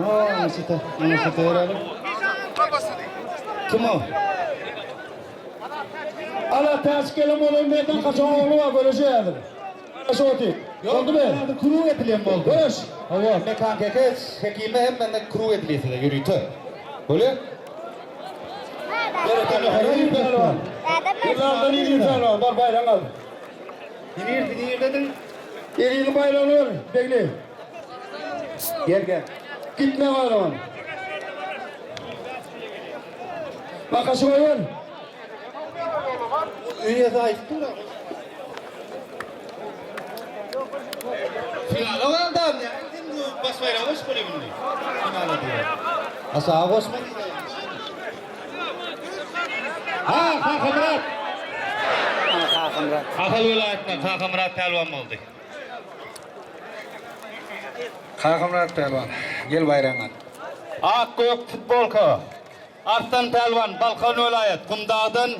Ha, şeýte, şeýte berelim. Kim o? Ala täç gelen bolan meydan kaçan oğlu var göreşe häzir. Şu oty. Boldy mı? Kuru edilen boldy. Göreş. Hawa, Mekan Kekeç, Hekime hem menden kuru edilýär ýörite. Bolýar? Yıllardan iyi pehlivan. Bar bayrak al. Nirde nirdedin? Elini bayrağını ver. Bekle. Gel gel. Gitme bayrağın. Makası koy ver. Üyesi aýtdy da. Finala galdy abi. Baş bayrağı hoş bolýar bunu. Finala diýär. Asa goşma diýär. Ha, Kakamyrat. Kakamyrat. Ahal welaýatyndan Kakamyrat pälwan boldy. Kakamyrat pälwan. Gel baýragyňy al. Ak gök futbolka. Arslan pälwan Balkan welaýat Gumdagdan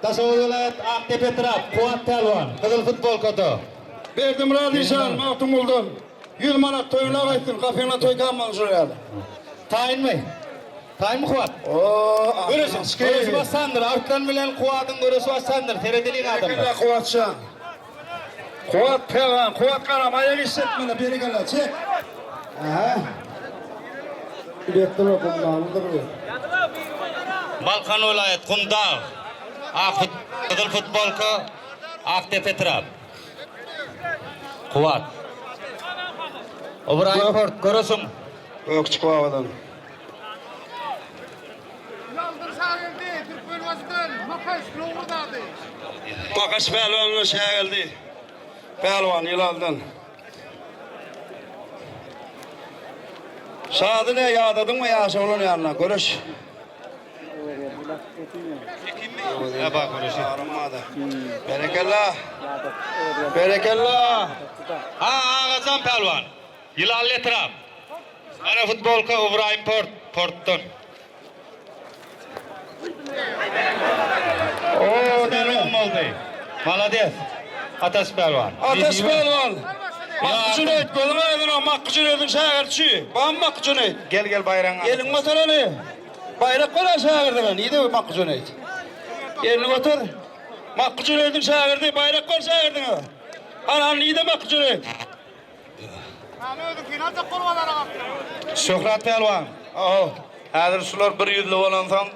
Daşoguz welaýat Akdepe etrap Kuwat pälwan gyzyl futbolkada. Berdim Radişan Magtymguldan. 100 manat toýuna gaýtsyn, kafeňe toý kalmaly şol ýerde. Taýynmy? Taýynmy Kuwat? Oo, Görüşün, görüşü başlandyr. Arslan bilen Kuwat'ın görüşü başlandyr. Seredeliň adamlar. Kuwatşan. Kuwat pälwan, Kuwat garam aýak işletmeli, berekella, çek. Aha. Biletler okunmalydyr bu. Balkan welaýat Gumdag. Ak gyzyl futbolka Akdepe etrap. Kuwat. Obraý Port görüşün. Ökçük babadan. Yaldır şagirdi, Türkmen başından, Makaş Nowruzady. Makaş pälwanlar şägirdi. Pälwan ýylaldan. Şady ne ýadadyň mı ýaşa bolan ýanyna görüş. Ya bak görüşü. Arınmadı. Berekella. Berekella. Ha Ağacan pälwan. Ýylanly etrap. Ara futbolka Ibrahim Port Portdan. Oo, Pälwan boldy. Malades. Ataş pälwan. Ateş pälwan. Makky Jüneýt, gözüň aýdyň, Makky Jüneýdiň şägirtçi. Bam Makky Jüneýt. Gel gel baýragyňy al. Elin göter ony. Bayrak var şagirdine. Neydi o Makky Jüneýt? Elini göter. Makky Jüneýdiň şagirdi, bayrak var şagirdine. Ana neydi Makky Jüneýt? Hany özü final da kolbalara Şöhrat pälwan. Aho. Häzir şular bir ýüzli bolansoň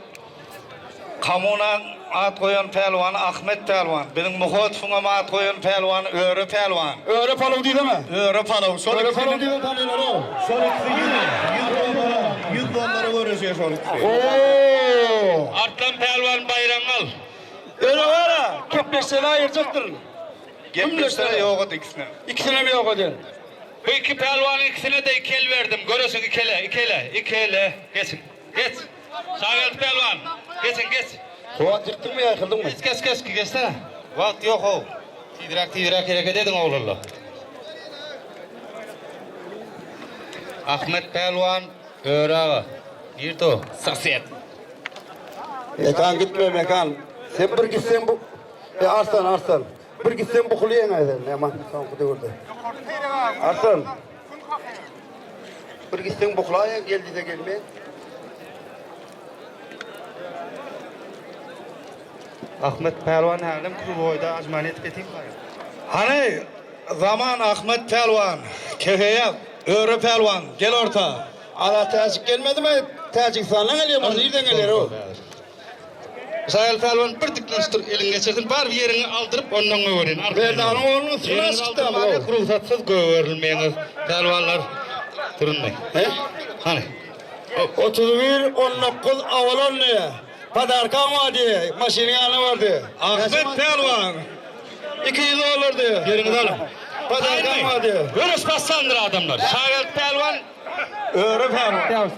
Kamuna at goýan pälwan Ahmet pälwan. Biziň Muhotowuň at goýan pälwan Öre pälwan. Öre palaw diýdi mi? Öre palaw. Şol Öre palaw diýdi tanıyorlar o. Şol ikisi 100 dollara, 100 dollara görüşýär şol ikisi. Oo. Arslan pälwan baýragyňy al. Öre var ha. Kepleşsene ayıracaktır. Gepleşsene ýok ikisine. İkisine mi yok edin? Bu iki pälwanyň ikisine de iki el berdim. Görüşün iki ele, iki ele, iki ele. Geçin. Geç. Şagirdi pälwan. Geçin, geç. Kuvat yıktın mı yıkıldın mı? Geç, geç, geç, geçsene. Wagt ýok o. Tizräk, tizräk hereket ediň oglanlar. Ahmet pälwan Öre aga. Girdi o. Sasiyet. Mekan gitme mekan. Sen bir gitsen bu... E Arslan Arslan. Bir gitsen bu kulu yeňe sen. Aman soňky döwürde. Arslan. Bir gitsen bu kula geldi de gelme. Ahmet pälwan hälem kluboýda ajmanet getim Hani zaman Ahmet pälwan, Kefeýe Öre pälwan gel orta. Ala täjik gelmedi mi? Täjikistandan geliyor mu? Nereden geliyor o? Sayal pälwan bir diklenişdir elin geçirsin. Bar bir ýeriňi aldyryp ondan göwerin. Berdanyň oğlunun üstüne çıktı ama o. Ruhsatsyz göwerilmeýiniz. Pälwanlar durunmy? He? Hani? 31 19 avalon ne? Padarkan var diye. Maşinin yanı vardı. Ahmet pälwan 200 dolar diyor. Ýeriňizi alyň. Padarkan var diyor. Görüş bassandyr adamlar. Şagird pälwan Öre pälwan.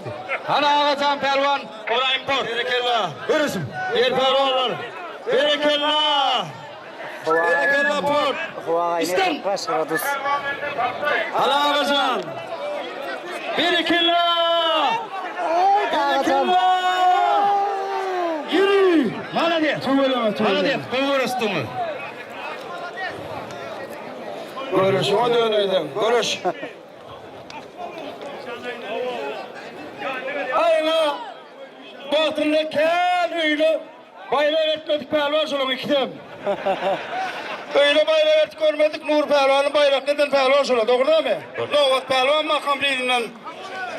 Hani Ağacan pälwan Ibrahim Port. Berekella. Görürsün. Yer pälwanlar. Berekella. Berekella port. İstem. Hala Ağacan. Berekella. Berekella. Yürü. Malades. Tüveleme tüveleme. Malades. Gowy görüşdüňiz. Görüş, o döneydin. Görüş. Wagtynda kän öýle baýrak etmedik pälwan şolaň ikisem. Öýle baýrak etip görmedik Nur pälwany baýrakly eden pälwan şolar, dogry dälmi? Nobat pälwan makam yzyndan.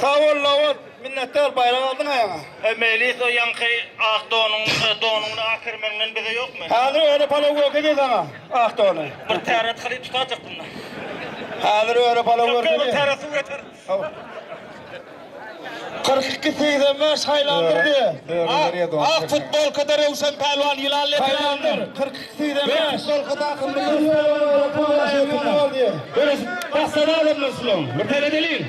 Sag bol Nobat, minnetdar baýrak aldyň aýaňa. E Meýlis o ýaňky ak donuň donuňny ak ermeninden bize ýokmy? Häzir öýle palaw görkezýä saňa ak dony. Bir täret kylyp tutajakdym da. Häzir öýle palaw Ýok, bir görkezýä. täret suw getir. 42 85 haýlandyrdy. Ak futbolkada Röwşen pälwan Ýylanly Haýlandyr 42 85. Futbolkadaky Görüş basana adamlar şulaň. Bir seredeliň.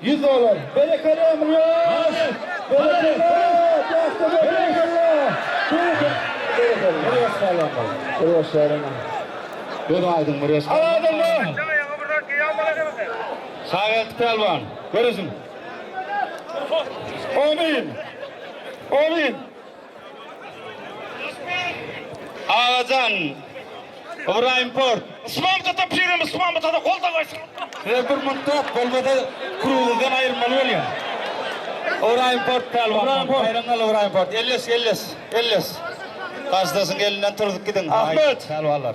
100 dolar. Berekella Murad. Berekella. Berekella. Berekella. Göz aýdyň bir ýaş. Al adamlar. Şageldi pälwan. Görüşün. Amin. Amin. Ağacan. İbrahim Port. Ysmamyta pirim ysmamyta da gol da goýsun. Size bir mutlat bolmasa kuruldan ayrılmaly bolýar. İbrahim Port pälwan. İbrahim Port. Bayramgal İbrahim Port. Elles, elles, elles. Karşıdasın elinden turdup gidin. Ahmet. Pälwanlar.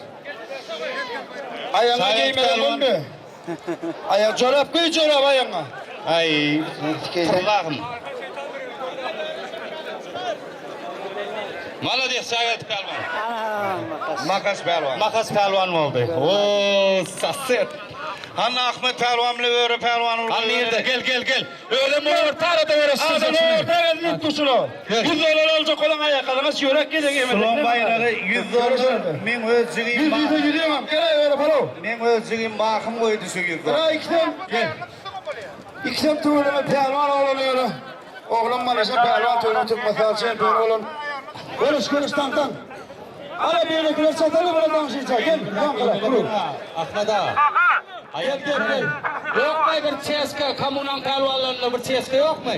Ayağına Sayın giymeden Pehlivan. olmuyor. Aya çorap giy çorap ayağına. Ay, tırlağım. Молодец, Şageldi pälwan. Makas pälwan. Makas pälwan boldy. Oo, saset. Hanna Ahmet pälwan bile Öre pälwan. Al nirde? Gel gel gel. Öyle mi orta arada uğraşsın. Adamı orta elini tutuşunu. 100 dolar alacak olan ayakkabına yörek gidin yemedik. Sulon bayragy 100 dolar. Men öz jigim 100 yüze gidiyorum. Gel öyle palo. Men öz jigim mahym goýdy şu 100 dolar. Bana ikisem. Gel. İkisem tüvülüme pehlivan oğlan öyle. Oğlan bana pehlivan tüvülüme tutmasal şampiyon oğlan. Görüş görüş tan tan. Ara bir yere güreş çatalı böyle danışacak. Gel. Yan kara. Kuru. Ahmet ağa. Gel gel gel. Yok mu bir CSK kamunan pälwanlarynda bir CSK yok mu?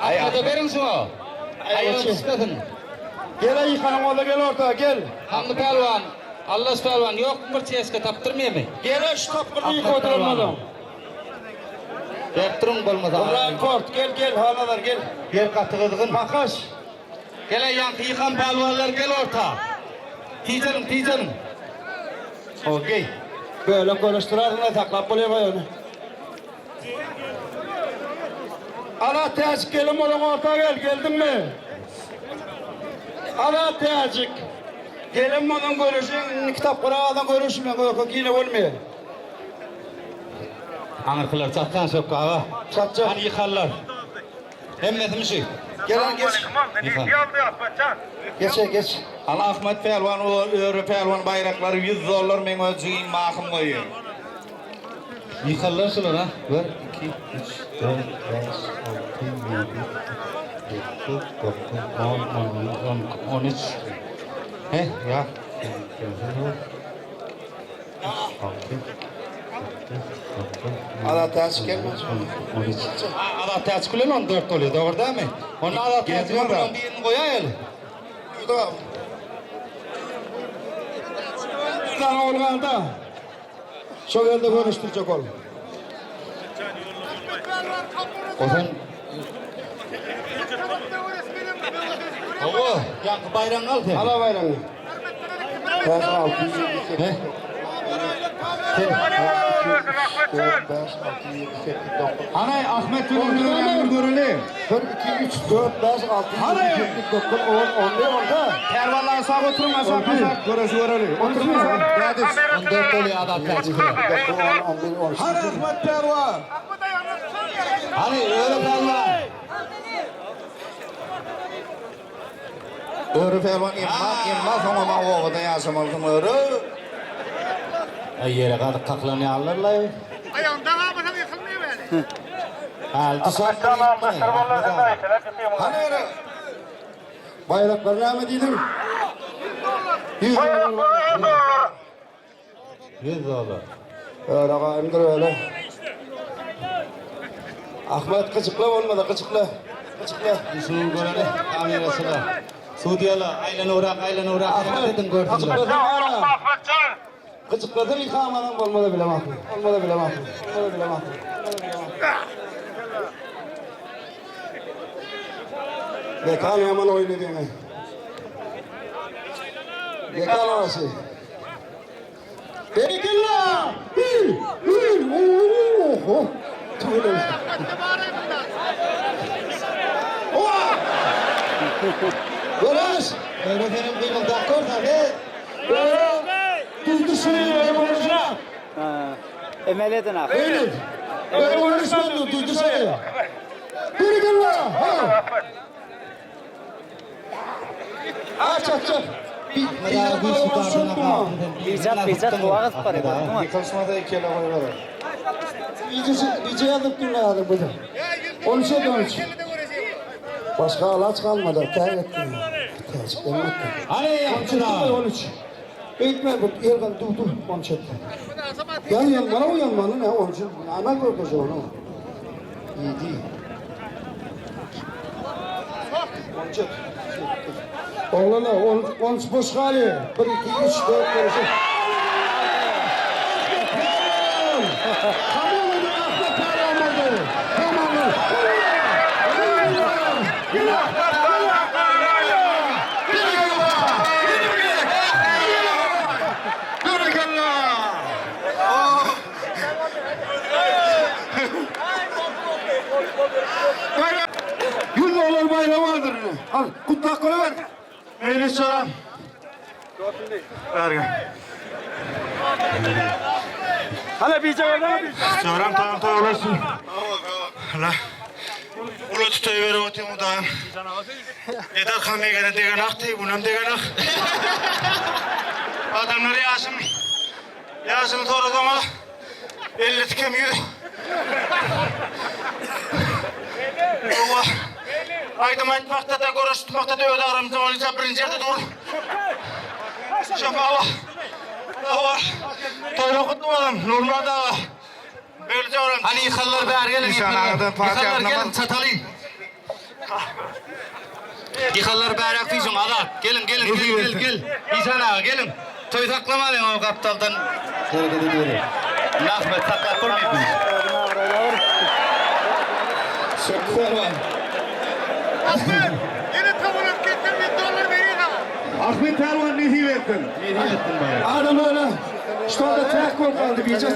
Ahmet'e verin şunu. Ayağını düşmesin. Gel ay yıkanın oğlu gel ortaya gel. Hamdi pälwan, Allah pälwan yok mu bir CSK tapdyrmaýmy? Gel şu tapkını yık oturalım. Berip durun bolmasa. İbrahim Kort gel gel halalar gel. Gel gaty gyzgyn. Makaş. Gel ey yaňky ýykan pälwanlar gel orta. Tijenim, tijenim. Okey. Böyle konuşturardın taklap buluyor onu. Ana tecik gelin oğlum orta gel geldin mi? Ana tecik. Gelin oğlum görüşün kitap kuradan görüşme korku yine olmuyor. Aňyrkylar çatsan sökka ağa. Çatacak. Hani ýykanlar. Hemmesi mi Gelen geç. Ýykan. Geç geç. Al Ahmet pälwan o Öre pälwan bayraklary 100 dolar men öz jigim mahym goýýar. Ýykanlar şular ha. 1 2 3 4 5 6 7 8 9 10 11 12 13. He ya. Ana tecik gelmez. 13. Adat täç bilen 14 bolýar, dogry dälmi? Onu adat täç bilen birini goýaýaly. Bir tane oğlu kaldı. Çok elde konuşturacak oğlum. O sen Ogo, ýaňky baýragyňy al sen. Ala bayrağını. 5, 6, 7, 8, He? 4, 5, 6, 7, 8, 9. Ana Ahmet bilen Öre'ni göreli. 1, 2, 3, 4, 5, 6, 7, 8, 9, 10, 11, 10'da. Pälwanlar sag oturun aşak aşak görüşü göreli. Oturun aşak. 14 bolýar adat täç bilen. 9, 10, 11, 12. Hadi Ahmet pälwan. Hani öyle pälwan. Öre pälwan emma emma soňa ma owadan ýaşamalysyn Öre. Ay ýere gadyk kaklanýarlar la. Ayağından almasan yıkılmıyor beni. Aldı Hadi Öre. Bayraklar ne dedim? 100 dolar. 100 dolar. Öyle gaymdır öyle. Ahmet kıçıkla olmadı kıçıkla. Kıçıkla. Şu göreli kamerasına. Sudyalar aylan urak aylan urak. Ahmet Ahmet'in gördüler. Kıçıkladın ara. Kıçıkladın yıkamadan olmadı bile Ahmet. Olmadı bile Ahmet. Olmadı bile Ahmet. Mekan ýaman oýun edýäň. Mekan aşy. Berekella! Bir, bir, oho! Tüweleme. Oa! Göreş! Öyle senin kıymıldak görsen he. Göre! Düzdü şuraya, konuşma. Emel edin ah. Eylül. Öyle konuşma, düzdü şuraya. Berekella! Ha! Aç aç aç. Bir, bir, Bicat bicat vagyz bar edi. Yıkılışmada iki ele koyuyorlar. İyice, iyice yazıp dinle yazıp bu. 13 13. Başka alaç kalmadı. Terk ettim. Tercih ettim. Hani yaptılar. 13. Eğitme bu yerden dur dur 13 etti. Yan yan bana uyanmanı ne 13. Ana gördü onu. İyi değil. 13. Oğlana 13 boş hali. 1 2 3 4 5 Tamam Ahmet Pehlivan oldu. Tamam. Yüz dolar bayrağı vardır. Al kutlak kola ver. Meyli selam. Ver Hala bir cevap ver. Selam tamam tamam olasın. La. Ulu tutuyor ver o temu dayım. Eda kamegene degen ah dey, bunam degen ah. Adamlar yaşım, yaşım soradı ama 50 tikem yüz. Allah. Aydım aytmakta da görüş tutmakta da öyle aramızda olacak birinci yerde dur. Şaka Allah. Allah. Toyla kutlu olalım. Nurma da. Böylece olalım. Hani yıkallar beri gelin. Nişan ağadan Fatih Yıkallar gelin Ablamaz. çatalayın. Yıkallar beri akıyacağım ağa. Gelin gelin gel gel gel. İnsan ağa gelin. Toy saklama ben o kaptaldan. Hareket ediyorum. Nahmet saklar koymayın. Şaka Ahmet, yine tavuğun getir 1000 dolar vereyim ha. Ahmet Ervan nesip etsin. Adam öyle. Şu anda tek gol kaldı. Bir çık.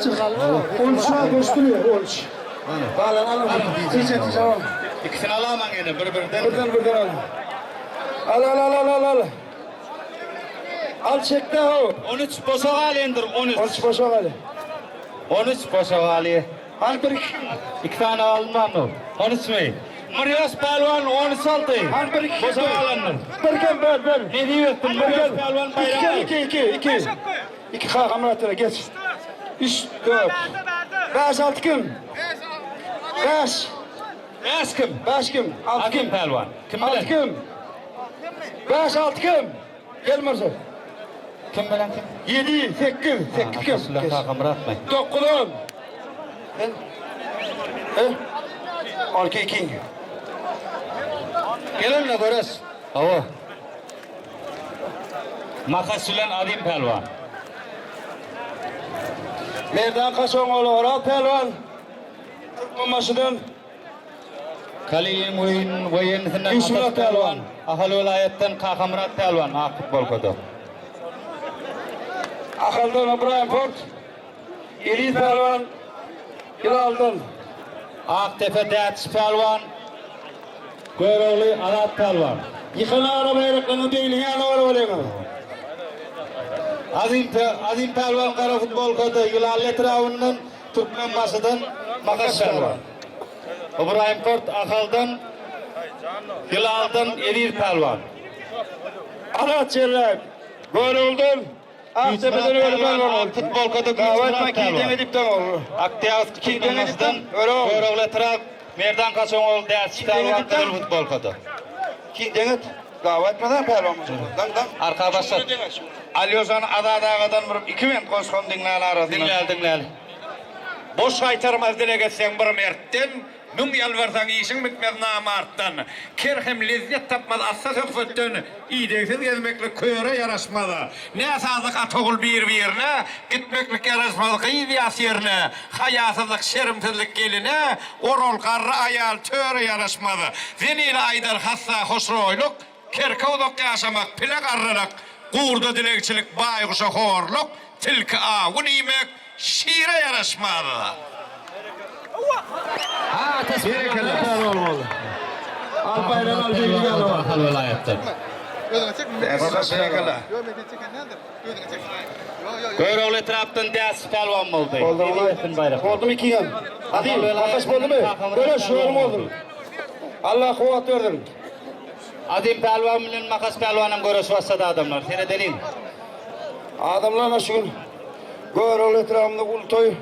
13 şu koşturuyor. 13. Bağlan alın. Diyecek tamam. İkisini alaman yine bir birden. Buradan buradan al. Al al al al al al. Al çekti ha. 13 boşa galendir 13. 13 boşa kaldı. 13 boşa gali. Al bir iki. İki tane alınman o. 13 mi? Mıryas Pehlivan 13 altı. Al bir iki. Boşa galendir. Bir gel bir bir. Ne diyorsun? Bir Mıryas gel. Pehlivan İki bayrağı. iki iki iki. İki kalk geç. Üç dört. Beş altı kim? Beş. Beş kim? Beş kim? Altı Akim kim? Pehlivan. Kim Altı bilen? kim? Beş altı kim? Gel Mirza. Kim bilen kim? Yedi, sekiz, sekiz kim? Abdullah Geç. Kakamırat mı? Dokuz, on. He? He? Arka iki. Gelin de görüz. Hava. Makas Sülen Adim Pehlivan. Merdan Kaşoğlu, Oral Pehlivan. Türkmenbaşı'dan Kalin oyun oyunundan Yusuf Pehlivan. Ahal vilayetten Kakamırat Pehlivan. Ah futbol kodu. Akal'dan İbrahim Port. İliz Pehlivan. Hilal'dan. Aktepe Däç Pehlivan. Göroğlu Alat Pehlivan. Yıkılan ara bayraklarını değil, yani var var Azim, Pe Azim Pehlivan Kara Futbol Kodu Yılanlı etrafından Türkmenbaşı'dan Makas Pehlivan. İbrahim Kurt Akal'dan Yılal'dan Erir Pehlivan. Alat Cerrah. Göroğlu'dan. Aktepe'den öyle Pehlivan. Futbol Kodu Davet makine edip olur. Akdiyaz Türkmenbaşı'dan Göroğlu. Göroğlu etraf Merdan Kaçoğlu Däç Pehlivan Kimden? Kızıl Futbol Kodu. Ki denet. Davet etmeden pehlivan mı? Dan dan. Arkadaşlar Alyozan Adadağa'dan vurup iki men koşkom dinler arasında. dinler dinler. Boş qaytarmaz dile geçsen bir mertten. Müň ýalbarsaň işiň bitmez namartdan. Ker hem lezzet tapmaz assa söhbetden, Idegsiz gezmeklik köre ýaraşmaz. Näsazlyk at-ogul bir-birine, Gitmeklik ýaraşmaz gyz ýas ýerine. Haýasyzlyk, şerimsizlik geline, Oral garry aýal töre ýaraşmaz. Zelili aýdar hassa hoşroýlyk, Kerke uzak ýaşamak, pile garrylyk, Gurda dilegçilik, baýguşa horluk, Tilki awun iýmek, şire ýaraşmaz. Berekella pälwan boldy. Al baýragy al belli ýaly bar. Ahal welaýatdan. Berekella. Görogly etrapdan Däsi pälwan boldy. Boldumy? Boldumy ikiňem? Hadi, makaş boldumy? Göreş, ýoluň bolsun. Allah kuwwat bersin. Azim pälwan bilen Makas pälwanam göreş başlady adamlar. Seredeliň. Adamlar ana şu gün Görogly etrabynda uly toý.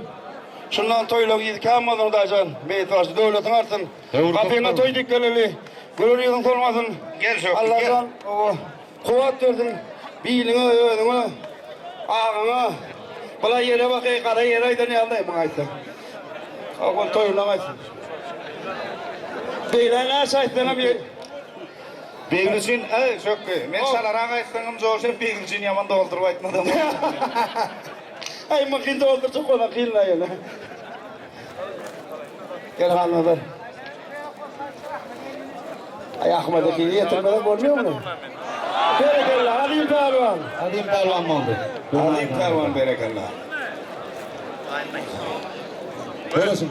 Şundan toýlaň yzy kän bolsun Hudaýjan. Meýit başy döwletiň artsyn. Gapyňa toý dik geleli. Güler ýüzüň solmasyn. Gel Şöhri gel. Allajan oba kuwwat bersin. Biliňe özüňe agaňa. Bula ýere bak eý gara ýere aýdan ýaly muňa aýtsaň. Ogul toýuna aýtsyn. Beýle näçe aýtsaňam ýer. Begli üçin, eý, Şökgi, men çalarak aýtsaňam joşup, Begli üçin ýaman dolduryp aýtmadam. Aý, mümkin doldurjak bolan kyn-la ýöne. Gel Halnazar. Aý, Ahmede kyn ýetirmeden bolmaýarmy? Berekella, Azim pälwan. Azim pälwan boldy. Azim pälwan berekella. Göresiň.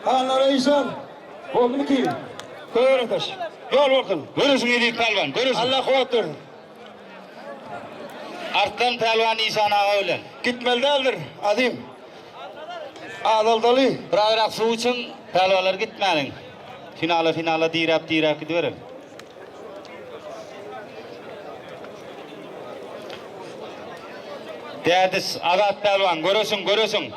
Hanlara işan. Boldumy ki? Göreş. Ýol bolsun. Göreşiň Eziz pälwan, göreşiň. Allah kuwwat bersin. Arslan pälwan Işan aga bilen. Gitmeli däldir, Azim. Azaldaly. Birazrak suw içiň, pälwanlar gitmäliň. Finala finala diräp diräp gidibereli. Dädiş, Azat pälwan, göreşiň, göreşiň.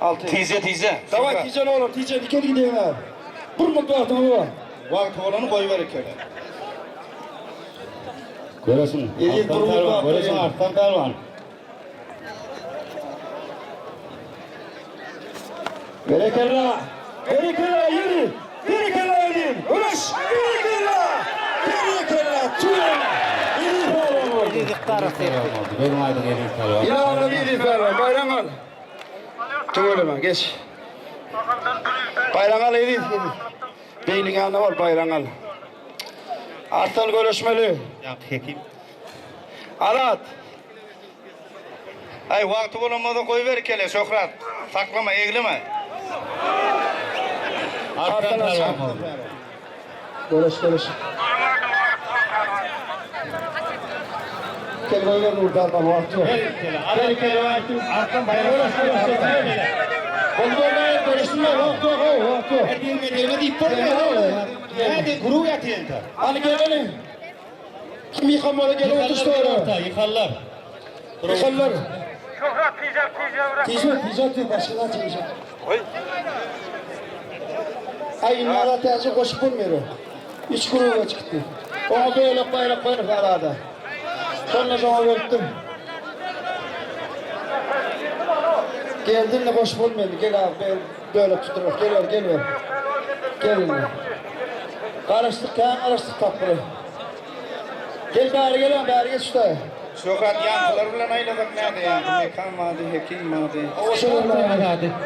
Altı. Tizje tizje. Daway tizje oğlum tizje dikeli gideyim abi. Bir mutlu wagtyňyz bar. Wagty bolany goýber ekeni. Göreşiň. Eziz Arslan bir pälwan, mutlu göreşiň Arslan pälwan. Berekella. Berekella ýeri. Berekella ýeri. Göreş. Berekella. Berekella. Tüwe. Eziz pälwan boldy. Eziz Ykbarow diýip. Gözüň aýdyň Eziz pälwan. Ýa Eziz pälwan baýraň al. Tüweleme geç. Baýraň al Eziz. Beýniň ýanyna bar baýraň al. Arslan göreşmeli. Ýaňky hekim. Azat. Aý wagty bolan bolsa goýber kele Şöhrat. Saklama egleme. Arslan pälwan boldy. Göreş göreş. Gel goýber Nur pälwan wagt ýok. Arslan baýragyny Boldy boldy göreşsinler wagt ýok how wagt ýok. Degme degme diýip bolmaýar. Näde guru ýatyrynda. Hany geleli. Kim ýykan bola gelip oturşdy ora. Ýykanlar. Ýykanlar. Tijat tijat diýip başga zat tijat. Aý indi Azat täze goşup bolmaýar o. Üç gruba çykdy. Oňa bölek baýrak goýarys Azada. Şonda şoňa beripdim. Geldi indi goşup bolmaýar. Gel abi bölek tutdurarys. Gel ber gel ber. Gel indi. Garaşdyk kän garaşdyk tapgyra. Gel bäri gel bäri geç şu taýa. Şöhrat ýaňkylar bilen aýlasak näde ýaňky Mekan bardy, Hekim bardy. Şundan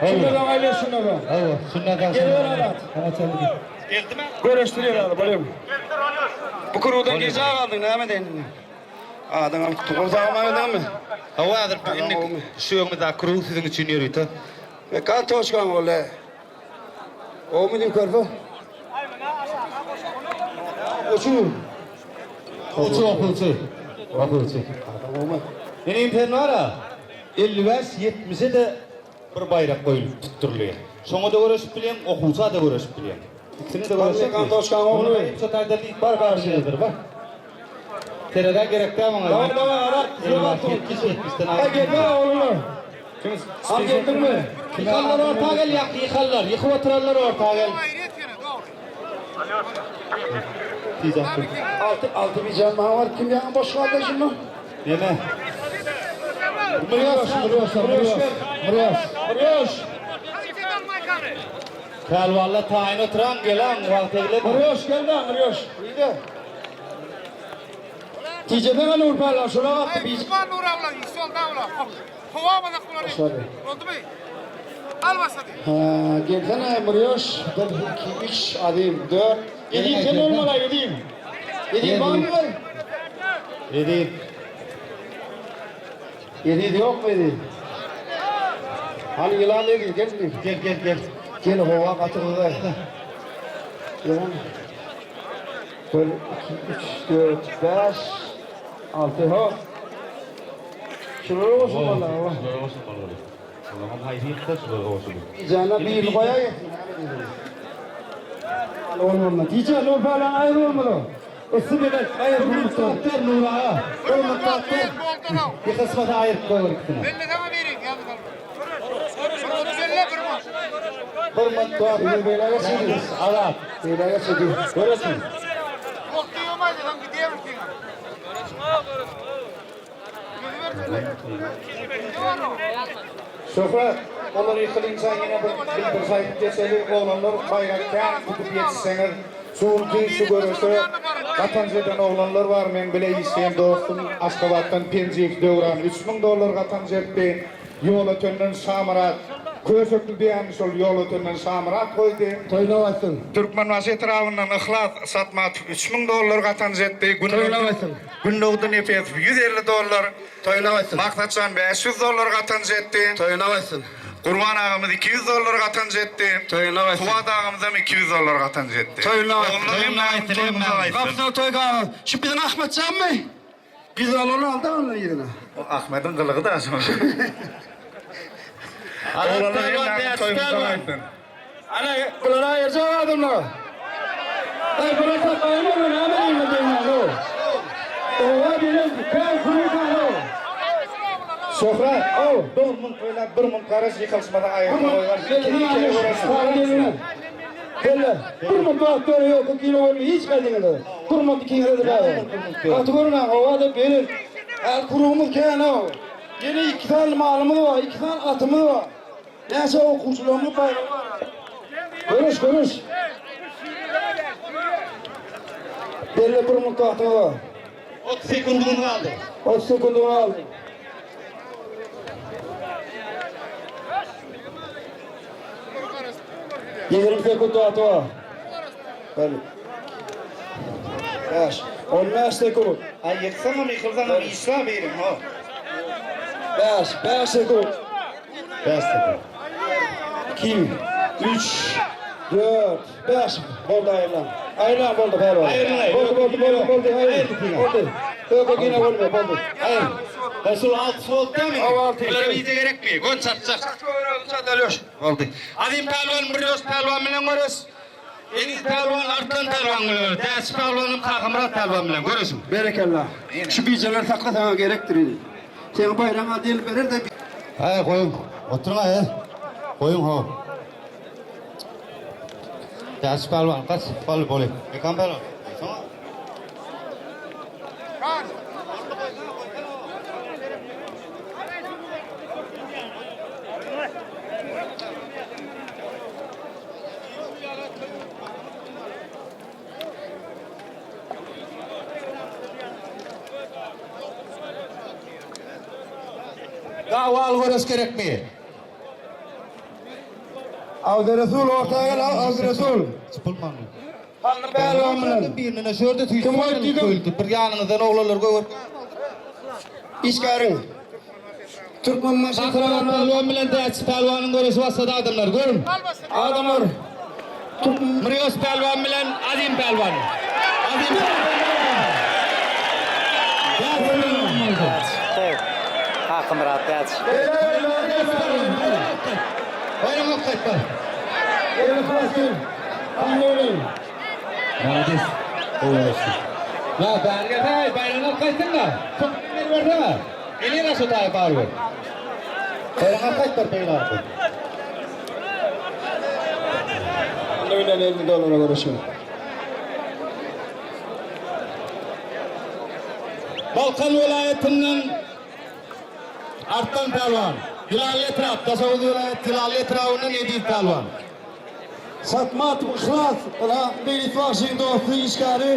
şundan aýla şundan. Hawa, şundan Gel ber Azat. Geldimi? Göreşdiriyor abi bolýar. Bu kurudan gece galdyň näme deýin indi. Adyňam tutup sagmaýdamy? Hawa häzir indi şu öňümizdäki kruw siziň üçin ýörite. Mekan toşkan boldy. Gowmy diýip körpe? Uçu. Okuwçy, okuwçy. Okuwçy. Gowmy? Inim sen bara. 55 70-e-de bir baýrak goýulyp tutdurylýar. Şoňa-da göreşip bilýäň, okuwça-da göreşip bilýäň. Ikisine-de göreşip. Mekan Toşkaň ogly. Şo taýda bar garşydyr, bar. Terezä gerek däl maňa. Daway daway Arat. 55 70-den Ay gelme oğlum. Al geldin mi? Ýykanlar orta gel, ýa ýykanlar, ýykyp oturanlar orta gel. Aýryýet ýene dogry. Tiz atdyr. Altı, altı bir can daha var. Kim yanı boş kaldı şimdi? Neme? Mıryoş, mıryoş, mıryoş. Mıryoş, mıryoş. Pälwanlar taýyn oturan gelen wagta bilen. Mıryoş gel de mıryoş. İyi de. Tijeden Nur Pehlivan şuna baktı. Ay Bir Usman Nur abla, Yüksel abla. Kovamadık bunları. Başladı. Oldu mu? Al başladı. Ha, gelsene Mıryoş. 1, 2, 3, alayım. 4. Yediğim sen olmalı yediğim. Yediğim var mı var? Yedi. 7 yok mu yedi? Hani yılan yedi, gel mi? Gel gel gel. Gel hova katıldı. Yılan. 1, 2, 3, 4, 5, 6, ha. Şunlara olsun valla. Şulara olsun vallahi. Allah'ım hayri yıktı şulara olsun. Cana bir yıl koyayım. Olmalı. Diyeceğim Nur falan ayrı olmalı. Issı bile ayrı olmalı. Tatlar Nur ağa. Olmadı tatlar. Bir kısmı da ayırıp koyalım ikisine. Belli sana vereyim yalnız alma. Bir bir mi? Bir mutlu. Beyler geçidi. Alat. Beyler geçidi. Görürsün. Korktu yolmaydı lan gideyim ki. Şöhret, olar ýykylynça ýene bir bir saýyp geçeli, oglanlar baýrak kän tutup ýetişseňiz, şu şu görüşe gatanç eden oglanlar bar, men bile işleýän dostum Aşgabatdan Penjiýew Döwran 3000 dollar gatanç etdi. Ýol ötenden Şamyrat, Köşekli diýen şol ýol ötenden Şamyrat goýdy. Toýuna baksın. Türkmenbaşy etrabyndan Yhlas Satmatow 3000 dollar gatanç etdi. Toýuna baksın. Gündogdy Nepesow 150 dollar. Toýuna baksın. Maksatjan 500 dollar gatanç etdi. Toýuna baksın. Gurban agamyz 200 dollar gatanç etdi. Toýuna baksın. Kuwat agamyzam 200 dollar gatanç etdi. Toýuna baksın. Oglanlar hem toýuna baksın. Kapısına toy kahve. Şu bizim Ahmet Can mı? Biz alanı aldı onun yerine. Ahmet'in gylygy da şol. Oglanlar hem toýuna baksın. Ana bunlara ayıracak adamlar. Ay buna satmayın mı? Ne yapayım ben diyorum o. Oha benim ben kuru kahve. Şöhret, o 4 mun toýlap 1 mun garaş ýykylşmadan aýryp goýar. Belli. Durma doktor yok, kilo olmuyor, hiç kaydınız. Durma iki kere de Katı görme, hava da benim. El kurumuz kenar o. Yine iki tane malımız var, iki tane atımız var. Neyse o kurtulağımız bayrağı var. Görüş görüş. Belli bir mutlu var. 30 sekundun kaldı. 30 sekundunu aldı. Yirmi sekund atı var. Böyle. 5, 15 sekund. Ay ýyksaňam ýykylsaňam işla berin ho. 5, 5 sekund. 5 sekund. 2, 3, 4, 5. Boldu ayrılan. Ayrılan boldu pehlivan. Ayrılan. Boldu boldu boldu boldu. Ayrılan. Boldu. Yok yine olmuyor boldu. Hayır. Resul altı oldu değil mi? Altı. Bulara bize gerek mi? Gön çatacak. Oldu. Azim pehlivan, Mıryoş pehlivan bilen görüş. Ediz pehlivan, Arslan pehlivan bilen görüş. Däş pehlivanım, Kakamyrat pehlivan bilen görüşün. Berekallah. Şu biceler sakla sana gerektir. idi. Sen bayrama değil verir de Hayır koyun. Oturun hayır. Koyun ho. Däş pehlivan kaç? Bol bol. Mekan pehlivan. Sonra. Davalı görüş gerek mi? Avdi Resul ortaya gel Avdi Resul. Çıpılmam. Hanlı pehlivan bilen. Birine şurada tüy. Kim koydu? Bir yanınızdan oğlanlar koyup. İşgarin. Türkmenbaşı Kahraman pehlivan bilen Däş pehlivanın görüşü varsa da adamlar görün. Adamlar. Mıryoş pehlivan bilen Azim pehlivan. Azim pehlivan. Toý. Kakamyrat Täç. Baýram alyp gaýt bar. Malades. Gowy göreşdi. La bäri gelsene, baýragyny alyp gaýtsana. Çok bersene. Gelýär şu taýy barybir. Baýragyny alyp gaýt bar beýle. Anna bilen 50 dolara göreşiň. Balkan welaýatyndan Arslan Pälwan, Ýylanly etrap, Daşoguz welaýat Ýylanly etrabyndan Eziz Pälwan. Satmatow Yhlas, ynha, Meýlis bagşyň dosty, işgäri,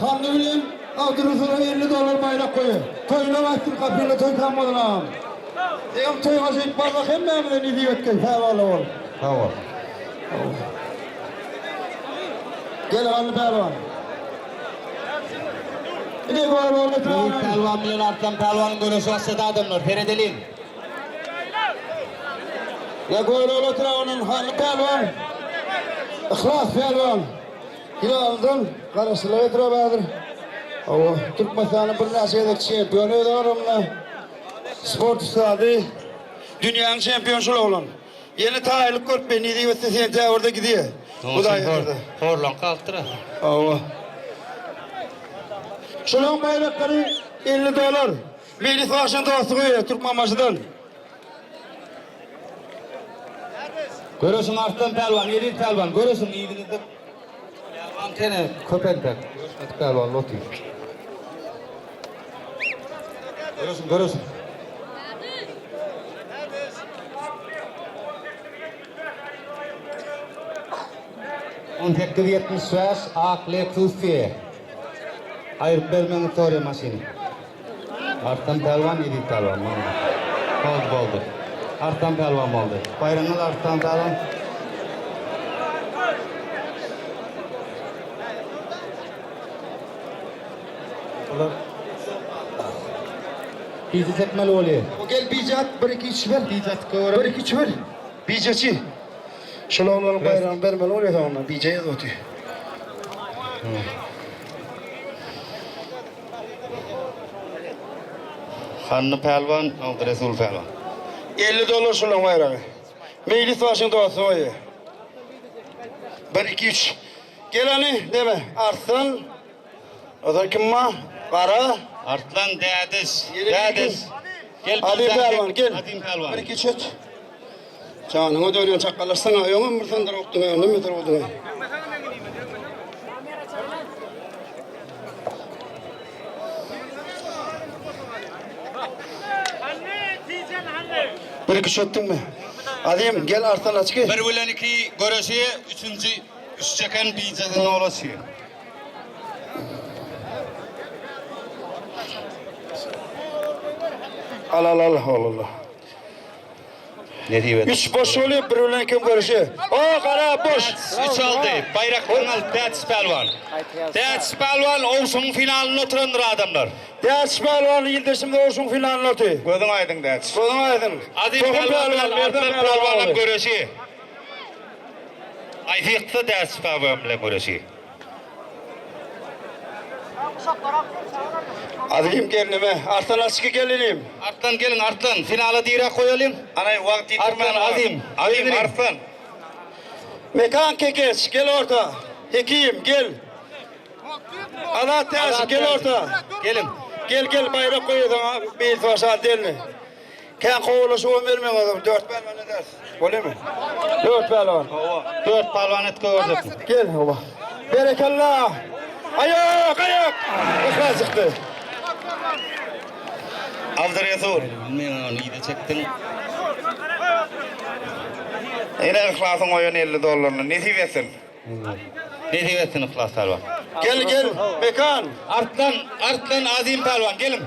Hanly bilen Abdurusula 50 dollar baýrak goýar. Toýuna gaýtsyn, gapyňda toý kam bolsun agam. Seňem toýuňa şeýdip barsak hemmämize nesip etgin, sag bol. Sag bol. Gel Hanly pälwan. Ine gol boldy Eziz Pälwan bilen Arslan Pälwanyň göreşi başlady adamlar, seredeliň. Ya gol ol oturan Hanly pälwan. Yhlas pälwan. Ýylandan garaşylyp oturan häzir. Hawa, Türkmenistanyň birnäçe gezek çempiony öz agramynda. Sport ussady. Dünýäniň çempiony şul oglan. Ýene taýynlyk görüp men nesip etse sentýabrda gidýär. Hudaý ýarda. Horlan galdyr. Hawa. Şolaň baýraklary 50 dollar. Meýlis bagşynyň dosty goýýar Türkmenbaşydan. Göreşiň Arslan Pälwan, Eziz Pälwan, göreşiň yzyňyzda Pälwan kene köp entek. Göreşmedik pälwanlar otyr. Göreşiň, göreşiň. 1875 ak Lexus C. Aýryp bermegiňizi soraýan maşyny. Arslan Pälwan, Eziz Pälwan. Boldy, boldy. Arslan Pälwan boldy. Baýragyňyz Arslan Pälwan. Bular Bije çekmeli bolýar. Gel bije at, 1 2 3 ber. Bije atyp görelim. 1 2 3 ber. Bijeçi. Şol oglanyň baýragyny bermeli bolýar soňundan. Bije ýazyp otyr. Hanny Pälwan, Abdyresul Pälwan. 50 dollar şolaň baýragy. Meýlis başyň dosty goýýar. 1 2 3. Gel hany, neme? Arslan. Ozal kim bar? Gara. Arslan Dädiş. Dädiş. Gel Azim Pälwan gel. Azim Pälwan. 1 2 3 et. Janyňa dönýän çakgalaşsaň, öňem bir sandyr okduň, öňem beter bolduň. Bir iki üç etdiňmi? Azim gel Arslan açyk. Bir bilen iki göreşi, üçünji üç çeken bijesini olaşy. Al al al al al. Nesip et. Üç boş oluyor bir bilen kim görüşü. O kara boş. Üç aldy. Baýrakdan aldy Dädiş Pälwan. Dädiş Pälwan Owşuň finalynda oturandyr adamlar. Dädiş Pälwan ildeşimiz Owşuň finalynda otyr. Gözüň aýdyň Dädiş. Gözüň aýdyň. Azim Tohum Pälwan bilen Pälwan, Merdan Arslan Pälwan Pälwanyň oldy. göreşi. Aýsy ýyksa Dädiş Pälwan bilen göreşi. Azim gelnime. Arslan açyk gelinim. Arslan geliň Arslan finala direk goýalyň. Anay wagt ýitirmän. Arslan Azim. Azim Arslan. Mekan Kekeç gel orta. Hekim gel. Azat Täşi gel orta. Geliň. Gel gel baýrak goýasaň Meýlis başa delni. Kän kowalaşyp bermeň adam. 4 pälwan ederis. Bolýarmy? 4 pälwan. 4 palwan et gördük. Gel oba. Berekella. Ayak ayak. Yhlas çykdy. Abdyresul. Bilmeýän ony ýa çekdiň. Ene yhlasyň goýan 50 dollaryny nesip etsin. Nesip etsin Yhlas Pälwan. Gel gel Mekan. Arslan Arslan Azim Pälwan geliň.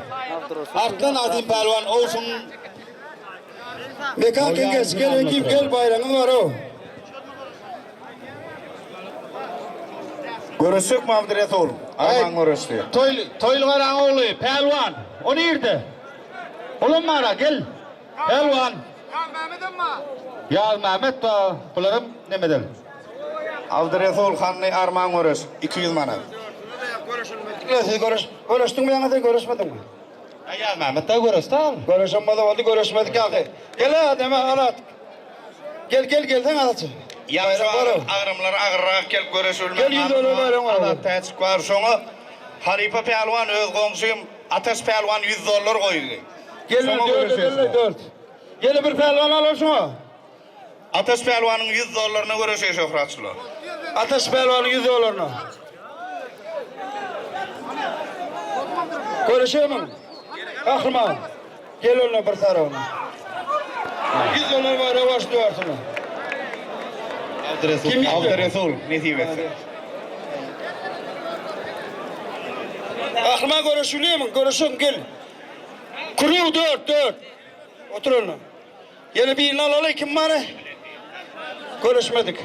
Arslan Azim Pälwan Owşuň Mekan Kekeç gel Hekim gel baýragyň bar o. Görüşsek mi Abdyresul? Arman görüşdi. Toýly Toýly Garaň ogly Pälwan. O nirde? Olam bara gel. Pälwan. Ya Mehmet amma. Ýaz Mehmet da bularym nemeden? Abdyresul Hanny Arman görüş 200 manat. Siz görüş, görüşdüň mi ýa sen görüşmediň mi? Aýazmämmet dagy göreşdi abi. Göreşen bolsa boldy, göreşmedik ýaňky. Gel-ä, neme, Azat. Gel, gel, gelseň Azatjy. Ýagşy agramlar agyrrak gelip göreşilmän. Gel ýüz dollar baýragyň bar. Azat Täjik bar şoňa. Halypa pälwan öz goňşym Ataş pälwan 100 dollar goýdy. Gel, dört edeli, dört. Ýene bir pälwan alar şoňa. Ataş pälwanyň 100 dollaryna göreşeý şöhratçylar. Ataş pälwanyň 100 dollaryna. Göreşemiň? Gahryman. Gel onda bir tarabyna. 100 dollar baýragy bar şu dörsüne. Abdyresul, Abdyresul nesip etse. Gahryman göreşilýärmi? Göreşeň gel. Kuru 4 4. Otur onda. Ýene birini alaly kim bar? Görüşmedik.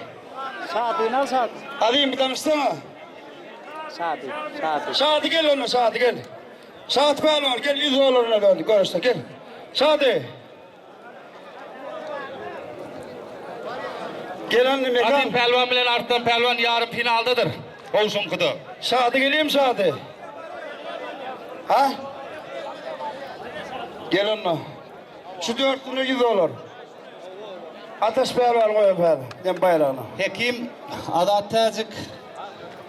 Şadyny al Şady. Azim bir tanyşsana. Şady, Şady. Şady gel onda Şady gel. Şady pälwan gel 100 dollaryna döndü görüşse gel. Şady. Gel anne mekan. Azim pälwan bilen Arslan pälwan ýarym finaldadyr. Gowşuňkyda. Şady geleyim Şady. Ha? Gel onda. Şu dörtlüne 100 dolar. Ataş pälwan goýan päl. Dem baýragyna. Hekim Azat Täjik.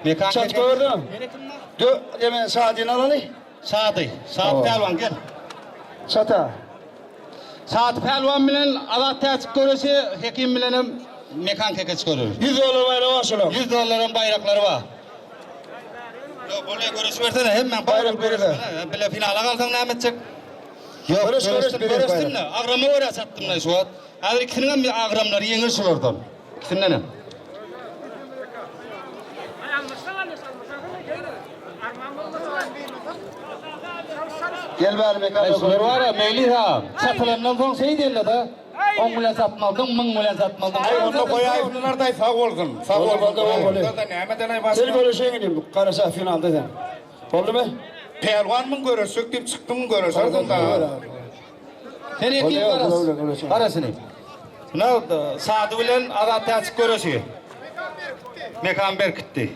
Mekan Çat gördüm. Dö, demen Şadyny alaly. Şady. Şady pälwan gel. Çata. Şady pälwan bilen Azat Täjik göreşi, Hekim bilen hem Mekan Kekeç göreşi. 100 dolar baýragy bar şolaň. 100 dollaryň baýraklary bar. Ýok, bolýa göreşi bersene, hemmäň baýrak berse. Bile finala galsaň näme etjek? Ýok, Göreş, göreş, göreşdim, berek göreşdim baýrak. de, agrama görä çatdym da şu wagt. Häzir ikisiniň hem agramlary ýeňil şulardan. Ikisinden hem. Gel bäri mekan. Ay şular bar ya Melih ha. Çatylandan soň şey diýende da. 10 bilen satmaldyň, 1000 bilen satmaldyň. Ay onda goýaýypdylar da sag bolsun. Sag Boldy, bolsun. boldy, boldy. Da nämeden ay Sen başga. göreşeň diýdim. Garaşa finalda sen. Boldumy? Pälwan mı göreşsek diýip çykdym göreşerdim da. Sen Boldy, ekin boldy, garas. boldy. Garaşyny. Ne Sady bilen Azat Täçik göreşi. Mekan berkitdi.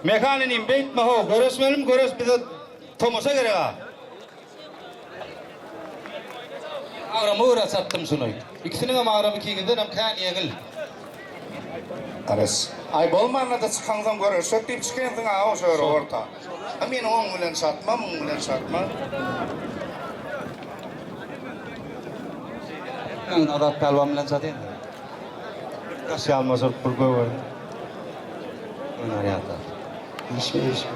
Mekan inim beýtme ho, göreşmelim göreş bize tomaşa gerek ha. Agramy görä çatdym şuny. Ikisiniň hem agramy ikiňizden hem kän ýeňil. Ares. Ay bolmanda da çykansoň göreşsek diýip çykansyň ha o şöyle orta. Ha men oň bilen çatma, muň bilen çatma. Men Azat pälwan bilen çatayyn. Daş ýalmaşyp bir gögerdi. Öner ýata. İşme işme.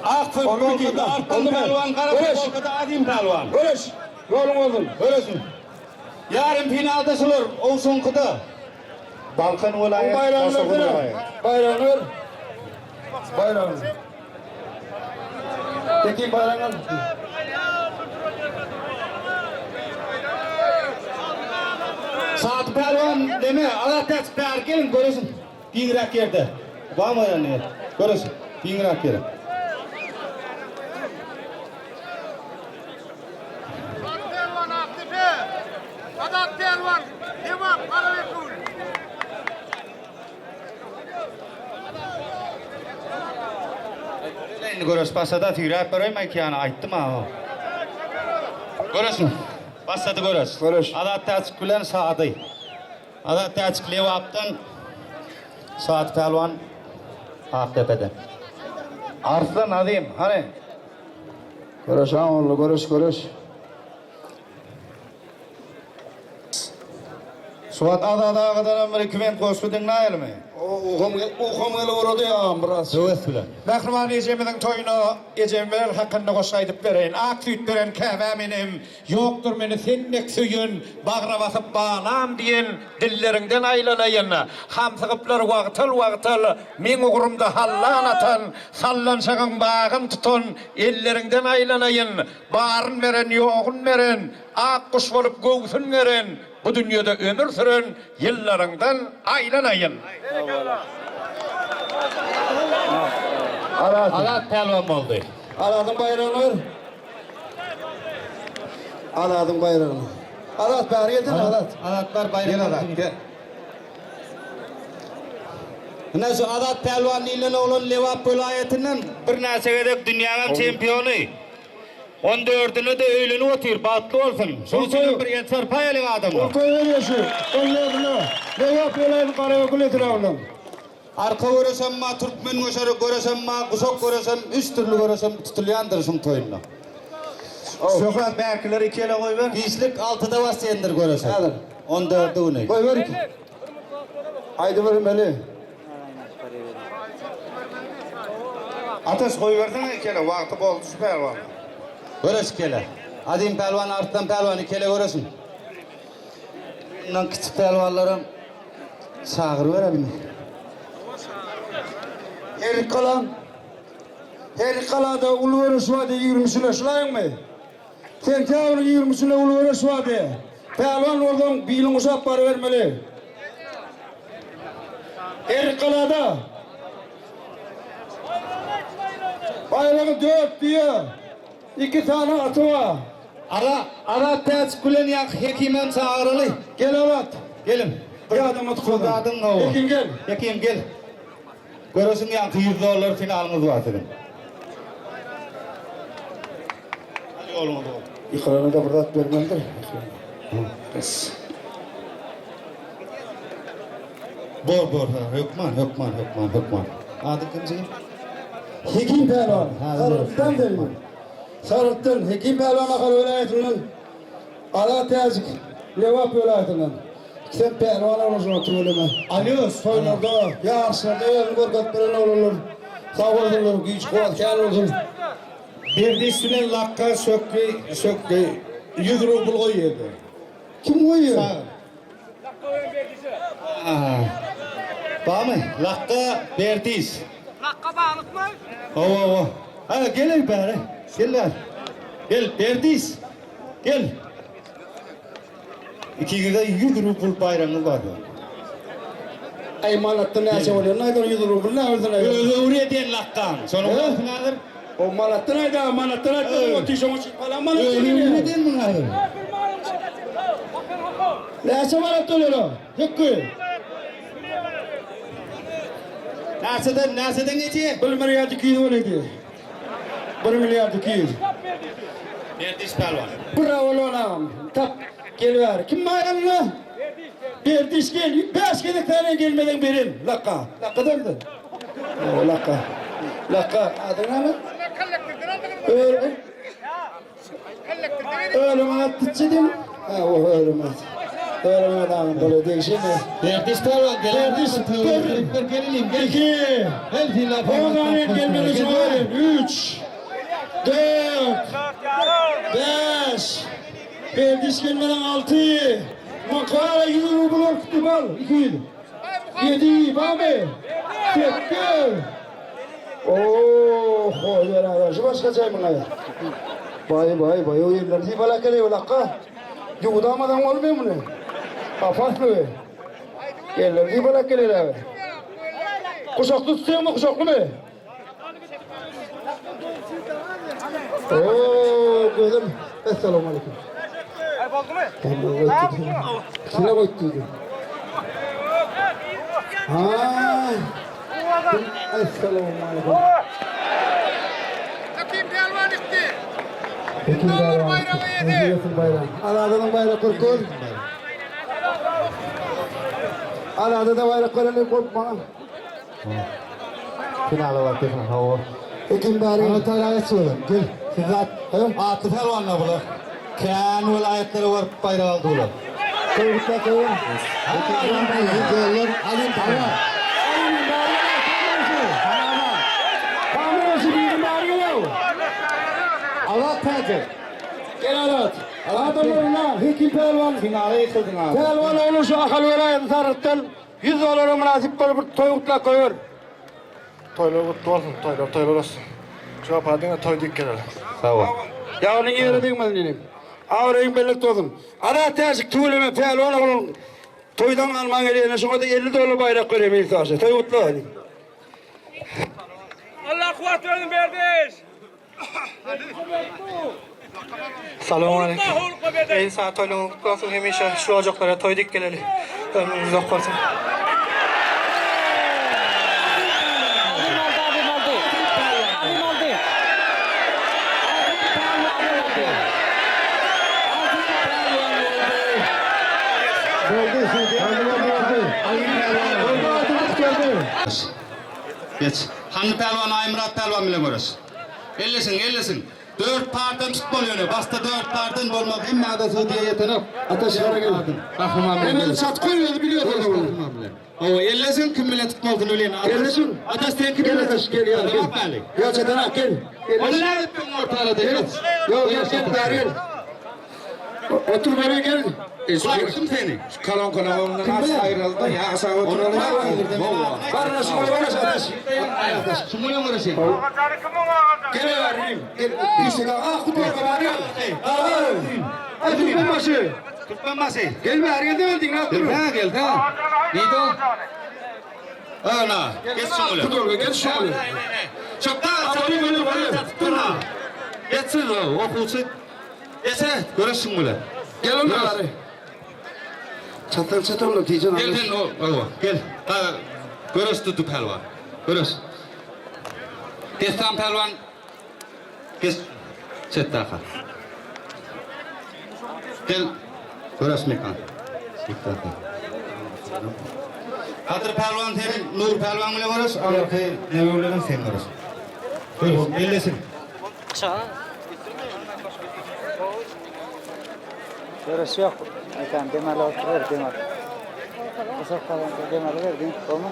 Ak futbolkada Arslan pälwan, gara Göreş. futbolkada Azim pälwan. Göreş. Ýoluň bolsun. Göreşin. Yarın finalda şular, Owşunkyda. Balkan Bu welaýat, baýragyny Daşoguz versene. welaýat. Baýragyny ver. Baýragyny. Peki baýragyny al. Saat pälwan deme, Azat Täçik bäri gelin göreşin. Giňräk ýerde. Barmy ýany? Göreşin. Giňräk ýere. Azat Pälwan Aktepe. Azat Pälwan Lebap Garabekul. Indi göreş başlady, süýräp bereýin aýky ýana aýtdym ha. Göreşin. Başlady göreş. Göreş. Azat Täçik bilen Sady. Azat Täçik Lebapdan Saat pälwan Aktepe'den. Arslan Azim, hani Göreş ha oğlu, göreş göreş. Suat Azat agadan bir küment goşgy diňläýelimi? Uhum uhum gel uğradı ya biraz. Höwes bilen. Mähriban ejemiziň toýuna ejemler hakynda goşgy aýdyp bereýin. Ak süýt beren käbä menem, ýokdur meni sennek söýen, bagra basyp balam diýen dilleriňden aýlanaýyn. Hamsygyplar wagtal-wagtal meň ugrumda hallan atan, sallançagyň bagyn tutan elleriňden aýlanaýyn. Baryn beren, ýogyn beren, ak guş bolup göwsün beren, bu dünýede ömür süren ýyllaryňdan aýlanaýyn. Azat. Azat pälwan boldy. Azat'ın bayrağını ver. Azat'ın bayrağını. Azat bari gelsene Azat. Azatlar bayrak. Gel Azat, gel. Ine şu Azat pälwan diýlen oglan Lebap welaýatyndan birnäçe gezek dünýäňem çempiony. On dördüne-de öýlenip otyr, bagtly bolsun. Şoň üçinem bir el çarpaýalyň adamlar. Toý berýär şu. On dördüne. Lebap welaýatynyň Garabekewül etrabyndan. Arka göreşem bar, türkmen göşeri göreşem bar, guşak göreşem, üç dürli göreşem tutulýandyr şuň toýunda. Şöhrat bärkileri iki ele goýber. Giçlik altyda başlaýandyr göreşe. Häzir. On dördi güni. Goýber iki. Aýdybermeli. Ataş goýbersene iki ele, wagty boldy şu pälwanyň. Göreş iki ele. Azim pälwan, Arslan pälwan iki ele göreşiň. Mundan kiçi pälwanlaram çagyryberelimi? Herrikgala Herrikgalada uly göreş bardy ýigrimisine, şulaýyňmy? Sentýabryň ýigrimisinde uly göreş bardy. Pälwan bolsaň, biliňi guşap barybermeli. Herrikgalada baýragy dört düýe, iki sany aty bar. Ara, Azat täjik bilen ýaňky Hekimem çagyraly. Gel Azat. Geliň. Bir adama tutuldym. Azadyň hawa. Hekim gel. Hekim gel. Göreşiň ýaňky 100 dollar finalyňyz bar siziň. Hadi ýoluňyz bolsun. Ykrana-da bir zat bermelidir. Bes. Bor bor ha hökman hökman hökman hökman. Adyň kim jigim? Hekim pälwan. Sargytdan geldi. Sargytdan Hekim pälwan Ahal welaýatyndan, Azat täjik Lebap welaýatyndan. Sen pälwan oglanjyň tüweleme. Alýos toýlarda, ýaryşlarda özüni görkezip beren oglanlar. Sag bolsunlar, güýç kuwwat kän bolsun. Berdiş bilen lakga şökgi şökgi ýüz rubl goýýardy. Kim goýýar? Sag. Barmy? Lakga Berdiş. Lakga balykmy? Hawa hawa. Ha gel bäri. Gel bäri. Gel Berdiş. Gel. Ikiňizde 100 rubl baýragyňyz bar. Aý manatda näçe bolýar? Aýdan 100 rubl näme Özi öwrüýär diýen lakgaň. Şonuň bolsun häzir. O manatdan aýda, manatdan aýtmadyň otyr şoň üçin palan manat Özi öwrüýär diýen muň häzir. Näçe manat bolýar o? Hükgi. Näçeden, näçeden geçýär? 1 milliard 200 bolýar diýär. 1 milliard 200. Berdiş pälwan. Bravo Lon agam. Tap gel bäri. Kim bar ýanynda? Berdiş gel. 5 gezek senden gelmeden berin. Lakka. Lakka däldi. O lakka. Lakka. Adyň näme? Öl. Ölüm atçı dim. Ha o ölüm at. Ölüm at agam böyle degişimi. Berdiş pälwan gel. Berdiş bir bir gelelim gel. 2 Gel final On tane gelmedi şu 3 4 5 Berdiş gelmeden 6 Makara 100 rubl orkuttu bal 200 7 Bami 8 Oh, oh, şu başka çay mı ya? Bay bay bay o yerler sipala kele ulakka. Yudamadan olmuyor mu ne? Kafaslı. Yerler sipala kele abi. Kuşaklı tutuyor mu kuşaklı mı? Oo gözüm. Esselamu aleyküm. Ay boldumy? Kime koydu? Ha. Esselamu aleyküm. Hekim pälwan itdi. Hekim Dollar bayrağı. bayrağı yedi. Hediyesin bayrağı. Alada'nın bayrakları koy. Alada'da bayraklarını koy bana. Finala bak final. Hawa. Hekim bari. Anatoliya geçiyorum. Gel. Siz at, atly pälwanlar bular. Kän welaýatlary baryp baýrak aldy bular. Koyduklar koyun. Dollar alayım pälwan. Kamerası bir bari geliyor. Azat täjik. Gel Alat. Adamlarına Hekim Pehlivan. Finala ýykyldyň abi. Pehlivan oğlu şu Ahal velayeti Sarık'tan 100 dolara münasip bolup bir toý gutlap koyuyor. Toýlar gutly bolsun, toýlar toýlar olsun. Şu apa diňe toý diýip geleli. Sag bol. Ýagnyň ýere degmez diýdim. Awraýyň bellik dozum. Ara täjik tüweleme pälwan ogluň toýdan alman gelýän şoňa da 50 dollar baýrak berýär iltaşa. Toý gutla. Allah kuwwat bersin Berdiş. Salam aleyküm. Ey sana toýlaryň gutly bolsun hemişe şu ojaklara toý diýip geleli. Ömrüňiz uzak bolsun. Geç. Hanly pälwan Aýmyrat pälwan bilen göreş. Elleşiň, elleşiň. Dört pardan tutmaly ýöne. Başda dört pardan bolmaz. Hemme ada sudýa ýetenok. Ataş ýara gel. Gahryman bilen. Emel çat koy özü biliyor. Gahryman bilen. Hawa, elleşiň kim bilen tutmalydyny bilýän. Elleşiň. Ataş sen kim Gel bilen? Ataş gel ya gel. Ya Çetin ak gel. Ony näme etdiň ortarada? Gel. Yok gel gel beri gel. Otur beri gel. Baktım seni. Kolonkadan az ayrıldı ya aşağı oturalım. Barına şu barına Ataş. Şuňa göreşeýin. Gel vereyim. Gel. İşte ah kutu var ya. Ay Türkmen başı. Türkmen başı. Gel beri gel demedin ne yaptın? Gel ha gel ha. Neydi o? Ana, geç şuňa. Kutu gel şu. Çoktan Abone olun, abone. Geçsin o okuwçy. Geçe, göreşiň bilen. Gel onu bari. Çatan çatan diyeceksin. Gel sen o, o, gel. Ha, göreş tuttu pälwan. Göreş. Destan pälwan. Geç. Çetdaka. Gel. Göreş mekan. Çetdaka. Kadyr pälwan sen Nur pälwan bilen göreş, Alarky neme bilen sen göreş. Göreş, elleşin. Göreş yok. Mekan dem al oturuver dem al. Kusur kalan dem alıver dem. Olma.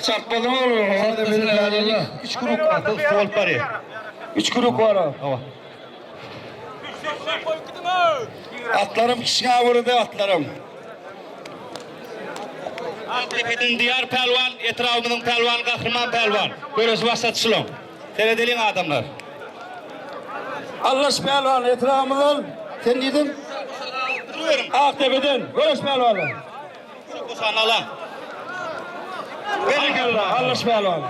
Çarpmadım oğlum. Hadi benim Üç grup atı sol barýar. Üç grup var ha. Atlarım kişine vurdu atlarım. Akdepeden Diyar Pälwan, etrabymyzyň pälwany Gahryman Pälwan. Göreşi başladyşylaň. Seredeliň adamlar. Allah pehlivan etrafımızdan. Sen neydin? Aktepe'den. Görüş pehlivanı. Bu ala. Berekella. Allah pehlivan.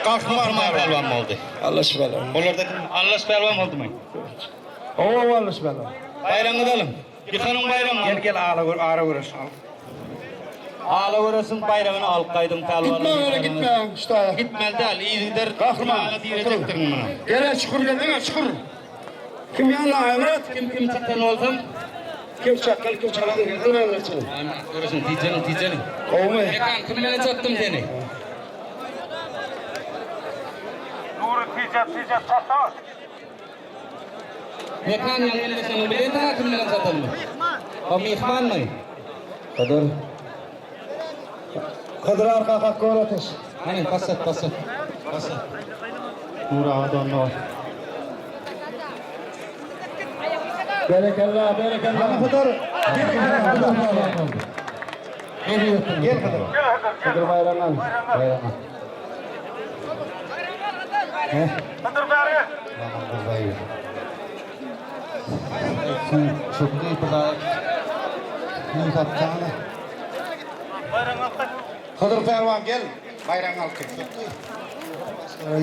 Gahryman Pälwan boldy. Allah pehlivan. Olarda kim? Allah Pälwan boldymy? Oo Allah pehlivan. Baýragyňyzy alyň. Ýykanyň baýragyny. Gel gel ala gör ara göreş. Ala göreşiň baýragyny alyp gaýdyň pälwan. Gitme öyle gitme. İşte. Gitmeli däl, yzygider Gahryman. Diýjekdirin muny. Gel çukur gel çukur. Kim yanına Emret? Kim kim çatan bolsam, Kim çakal kim çaladı? Gel ben göreşiň tijeniň tijeniň. Kovma. Mekan kim bilen çatdym seni? Nuri tijep tijep çatsa. Mekan ýaňy elleşeniň bilen daha kim bilen çatanmy? O myhmanmy? Kadir. Kadir arka kalk gol ateş. Hani pas at pas at. Pas at. Nur ağa donma var. Berekella berekella. Kadir. Gel Kadir. Kadir bayramdan. Bayramdan. Hıdır beri. Çok iyi kadar. İyi kaptanı. Hydyr Pälwan gel. Baýragyňy alyp gel.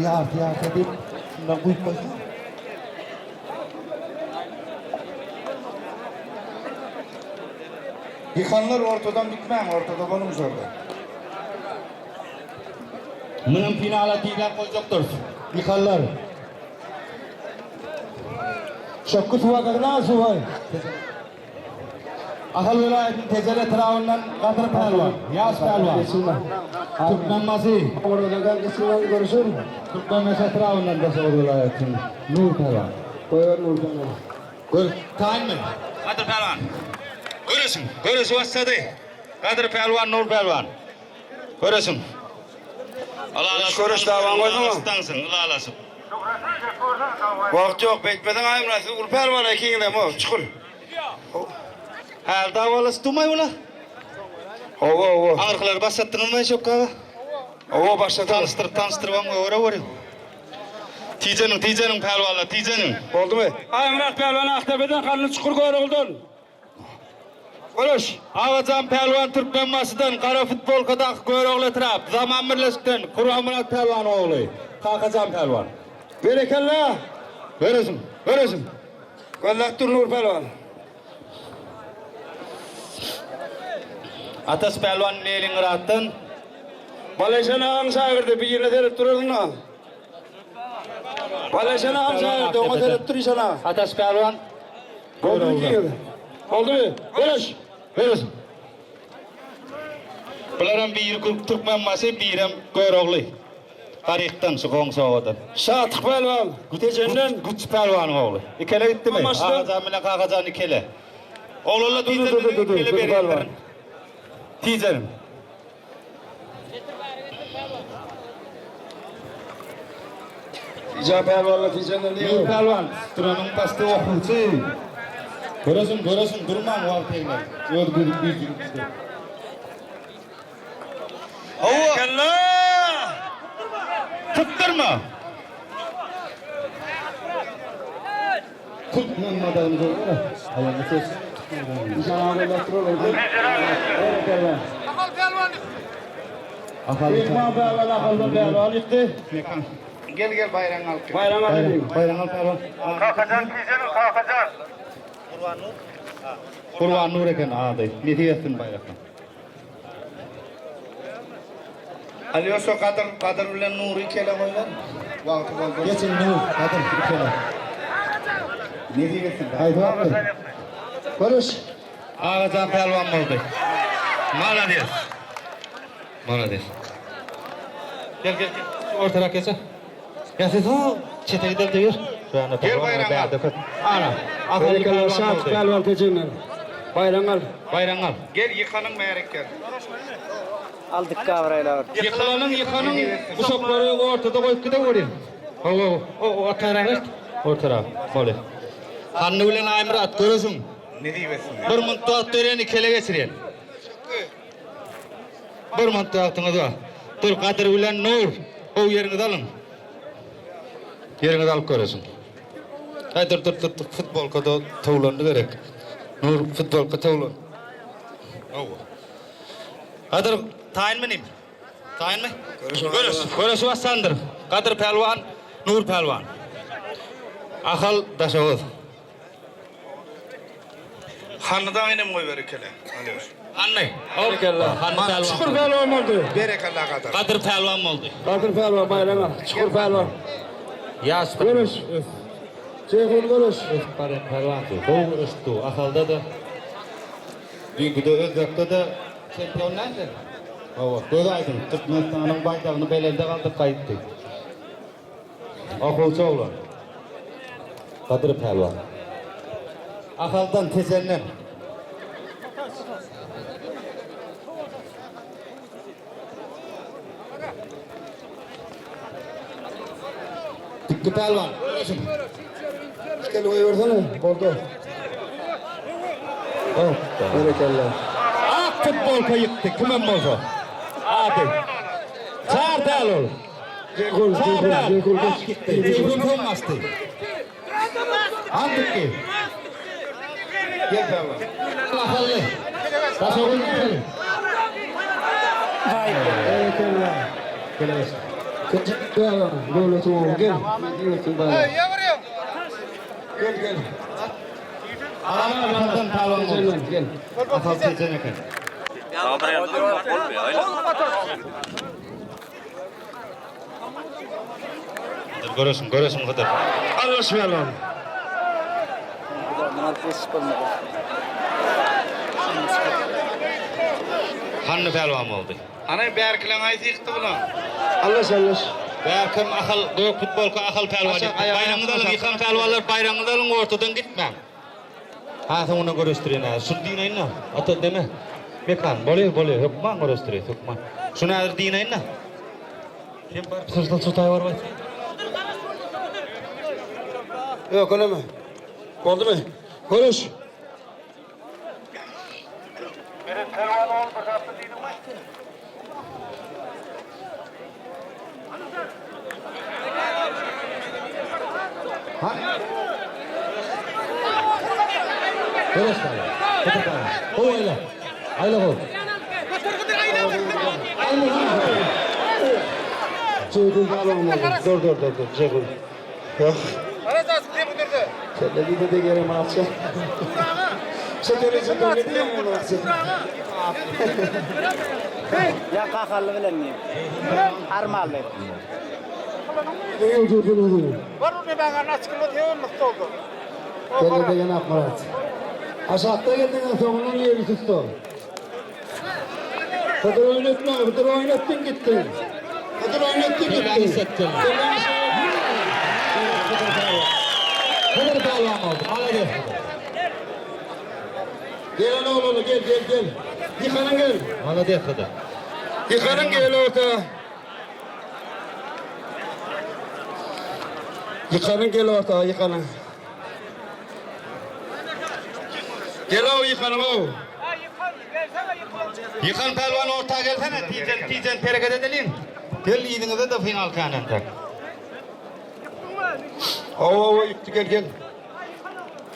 Yartı yartı deyip şundan kuyup koysun. Ýykanlar ortadan gitmäň, ortada boluň şurada. Munuň finala diýlän goýjakdyr. Yıkarlar. Şokku suva kadar suva. Ahal welaýatynyň Tejele etrabyndan Gadyr Pälwan, Ýaş Pälwan. Türkmenbaşy, Orada gel geçsinler görüşür. Türkmenbaşy etrabyndan Daşoguz welaýatynyň Nur Pälwan. Koyar Nurcan'a. Gör, taýynmy? Gadyr Pälwan. Göreşiň, göreşi başlady. Gadyr Pälwan, Nur Pälwan. Göreşiň. Ylalaşyp, Göreş davan goýduňmy? ylalaşyp, ylalaşyp. Vakt yok bekmeden ayımla. Siz ul pehlivan ikiniz de o çukur. Häl davalasy dumay ola. Ova ova. Aňyrkylary başlatdyňyzmy şokkaga? Ova başladı. Tanyşdyryp tanyşdyrybam göre görýär. Tijeniň, tijeniň pälwanlar, tijeniň. Oldu mu? Ayımrat pehlivan Aktepe'den kanlı çukur Göroğlu'dan. Görüş. Agajan pälwan Türkmenbaşydan Gara futbolkadaky Görogly etrap, Zaman Birleşikden Kurbanmyrat pälwan ogly. Kakajan pälwan. Berekella. Göreşiň, göreşiň. Gözlek dur Nur pehlivan. Ataş pälwan Leningradatdan Balaşan ağam şagirdi bir yerine serip dururdun ha. Balaşan ağam şagirdi ona serip dur işana. Ataş pälwan Oldu mu ki? Oldu mu? Görüş. Görüs. Bularam biri Türkmenbaşy, birem Görogly. Garykdan şu goňşy obadan. Şatyk pälwan, Tejenden. Güç pälwanyň ogly. Ikele gitdimi? Agajan bilen Kakajan ikele. Oglanlar tijerin ikele berýändirin. Tijerin. Tijen pälwanla Tijenden diýip. Nur pälwan, duranyň başda okuwçy. Göresiň, göresiň, durmaň wagt eglen. Öz gözüň güýjüňizde. Hawa. Kella! Tutdurma! Türkmen madagyny görýär. Aýagyny ses. Ahal pälwan ýykdy. Ahal pälwan Ahaldan pälwan ýykdy. Gel gel baýragyňy alyp gel. Baýragyňy al. Baýragyňy al pälwan. Kakajan tijeniň Kakajan. Gurban Nur eken ady. Nesip etsin baýrakdan. Alýoşa Gadyr, Gadyr bilen Nury ikele goýber. Wagty boldy. Geçiň Nur, Gadyr ikele. Nesip etsin. Haýsy wagtdy? Görüş. Agajan pälwan boldy. Malades. Malades. Gel gel gel. Şu ortarak geçe. Ýa siz o çete gider de ýör. Şu ýanda Gel baýragyňy al. Ana. Ahally Berekella pälwan Şatyk boldy. pälwan Tejenden. Baýragyňy al. Baýragyňy al. Gel ýykanyň märik gel. Aldyk gabraýlar. Ýykylanyň ýykanyň guşaklary ortada goýup gideweriň. Hawa, o ortarak et. Ortarak. Bolýar. Hanny bilen Aýmyrat göresiň. Nesip etsin. Bir munt wagt berýän ikele geçirýän. Bir munt wagtyňyz bar. Dur Gadyr bilen Nur gowy ýeriňizi alyň. Ýeriňizi alyp göresiň. Aý dur dur dur dur futbolka da towlandy gerek. Nur futbolka towlan. Hawa. Gadyr taýynmy inim? Taýynmy? Göreş. Göreşi başlandyr. Gadyr pälwan, Nur pälwan. Ahal Daşoguz. Hanny dagy inem goýber ikele. Alýoş. Hanny. Berekella. Hanny pälwan. Çukur pälwan boldy. Berekella Gadyr. Gadyr pälwan boldy. Gadyr pälwan baýragyňy al. Çukur pälwan. Ýaş Göreş. Jeýhun göreş. Ösüp barýan pälwandy. Gowy göreşdi. Ahalda-da Düýnküde Özbekde-de çempion däldi. Hawa, göz aýdyň, Türkmenistanyň baýdagyny belende galdyryp gaýtdy. Okuwçy oglan. Gadyr pälwan. Ahaldan, Tejenden. Dikki pälwan. Göreşiň. Gel goýbersene. Boldy. Oh, Berekella. Ak futbolka ýykdy, kimem bolsa. Ady. Çar däl ol. Jeýhun, Çar Jeýhun, däl. Jeýhun Ak geç. ýykdy. Jeýhun soň basdy. Al dikki. Gel pälwan. Ahally. Daşoguz Ahal. Berekella. Geleş. Gel, döwletiň ogly gel. Döwletiň baýragy. Gel, gel. Ahaldan pälwan boldy. Gel, gel. Ahal Tejen eken. Hydyr göreşiň, göreşiň Hydyr. Allaş pälwan. Hanny pälwan boldy. Ana bärkileň haýsy ýykdy bulan? Allaş, Allaş. Bärkem Ahal gök futbolka Ahal pälwan Aşak ýykdy. aýagyny Baýragyňyzy alyň, aşak. ýykan pälwanlar baýragyňyzy alyň, ortadan gitmäň. Ha soňuna göreşdirýän häzir. Şuny dynaýyn-da. Ata deme. Mekan, bolýar, bolýar. Hökman göreşdirýäs, hökman. Şuny häzir dynaýyn-da. Sen baryp syrsyl çutaý baryp aýtsaň. Ýok, öleme. Boldumy? Göreş. Göreş pälwan. Hydyr pälwan. Gowy aýla. Aýla gowy. Jeýhun pälwan boldy. Dur, dur, dur, dur. Jeýhun. Ýok. Kelle diýdi de gerem alça. Şekeri şekeri diýen bolsa. Ya kakally bilen diýip. Armaly. Dur dur dur dur. Var ony ben açyk oldu. Kelle degen Akmyrat. Aşakda geldiňä soňundan ýeri tutsa. Hydyr oýnatma, Hydyr oýnatdyň gitdiň. Hydyr oýnatdy gitdiň. Hydyr pälwan boldy. Malades Hydyr. Gel ana oglany gel gel gel. Ýykanyň gel. Malades Hydyr. Ýykanyň gel orta. Ýykanyň gel orta ýykanyň. Gel-ow ýykanyň-ow. Ýykan pälwan orta gelsene tijen tijen hereket edeliň. Gel yzyňyzda-da final kän entek. Ow ow ýykdy gel gel.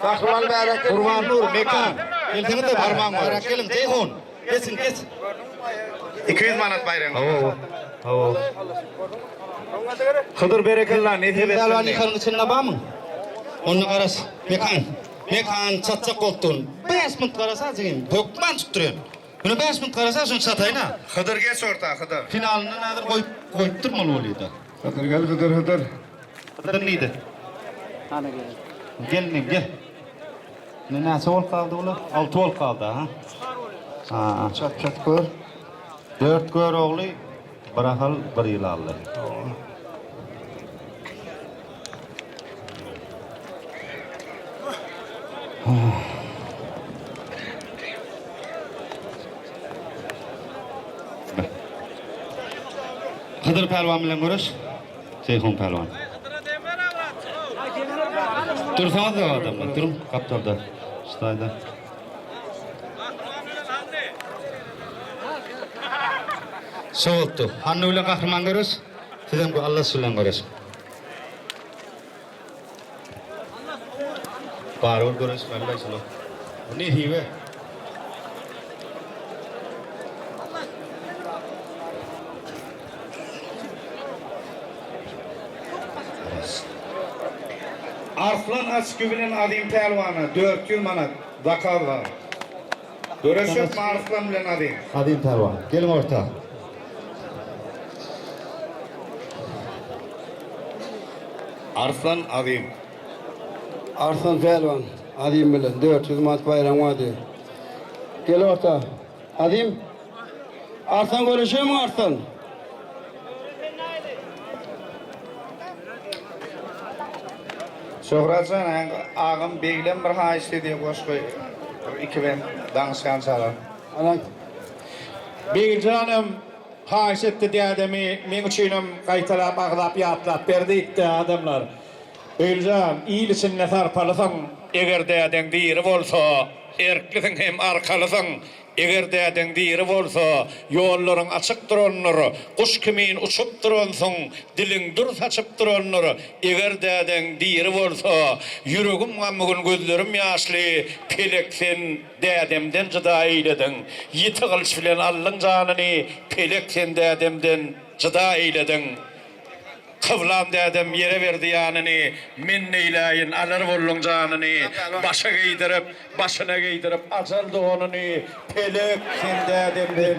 Gahryman bäräk gel. Gurban Nur, Mekan. Gelsenize barmaň bäräk geliň Jeýhun. Geçiň geç. 200 manat baýragyň. Hawa hawa. Hydyr berekella nesip etsin. Pälwan ýykanyň içinde barmyň? Onda garaş. Mekan. Mekan çatjak bolup durun. 5 minut garasa jigim. Hökman tutdurýan. Muny 5 minut garasa şuny çataýyn-a. Hydyr geç orta Hydyr. Finalyndan häzir goýup goýup durmaly bolýa-da. Hydyr gel Hydyr Hydyr. Hydyr nide? Hany gel. Gel inim gel. Indi näçe bolup galdy bular? 6 bolup galdy ha. Ha. Çat çat gör. 4 gör ogly, bir ahal, bir ýyl aldy. Hydyr pälwan bilen göreş. Jeýhun pälwan. Dursaňyz-da adamlar, duruň gapdalda. Şu taýda. Şo bolupdy. Hanna bilen Gahryman göreş. Sizem bu Allaş bilen göreş. Barybir göreşmeli-le şular. Bu nesibe. Arslan Açgy bilen Azim Pälwana 400 manat zakaz bar. Göreşekmi Arslan bilen Azim? Azim Pälwan, geliň orta. Arslan Azim. Arslan Pälwan, Azim bilen 400 manat baýragyň bar diýýär. Gel orta. Azim. Arslan göreşermiň Arslan? Şöhratjan agam beglem bir haýyşt edýär goşgy bir iki bent daňyşýan çalar. Ana. Begjanam haýyş etdi dädemi meň üçinem gaýtalap agzap ýatlap ber diýipdi adamlar. Begjan il içinde sarpalysyň eger dädeň diri bolsa erklisiň hem arkalysyň Eger dädeň diri bolsa, ýollaryň açyk durandyr, guş kimin uçup duransyň, diliň dür saçyp durandyr. Eger dädeň diri bolsa, ýüregim gamgyn, gözlerim ýaşly, pelek sen dädemden jyda eýlediň. Ýiti gylyç bilen aldyň janyny, pelek sen dädemden jyda eýlediň. Kyblam dädem ýere berdi ýanyny, Men neýläýin, alar bolduň janyny, Başa geýdirip, başyna geýdirip ajal donuny, Pelek, sen dädemden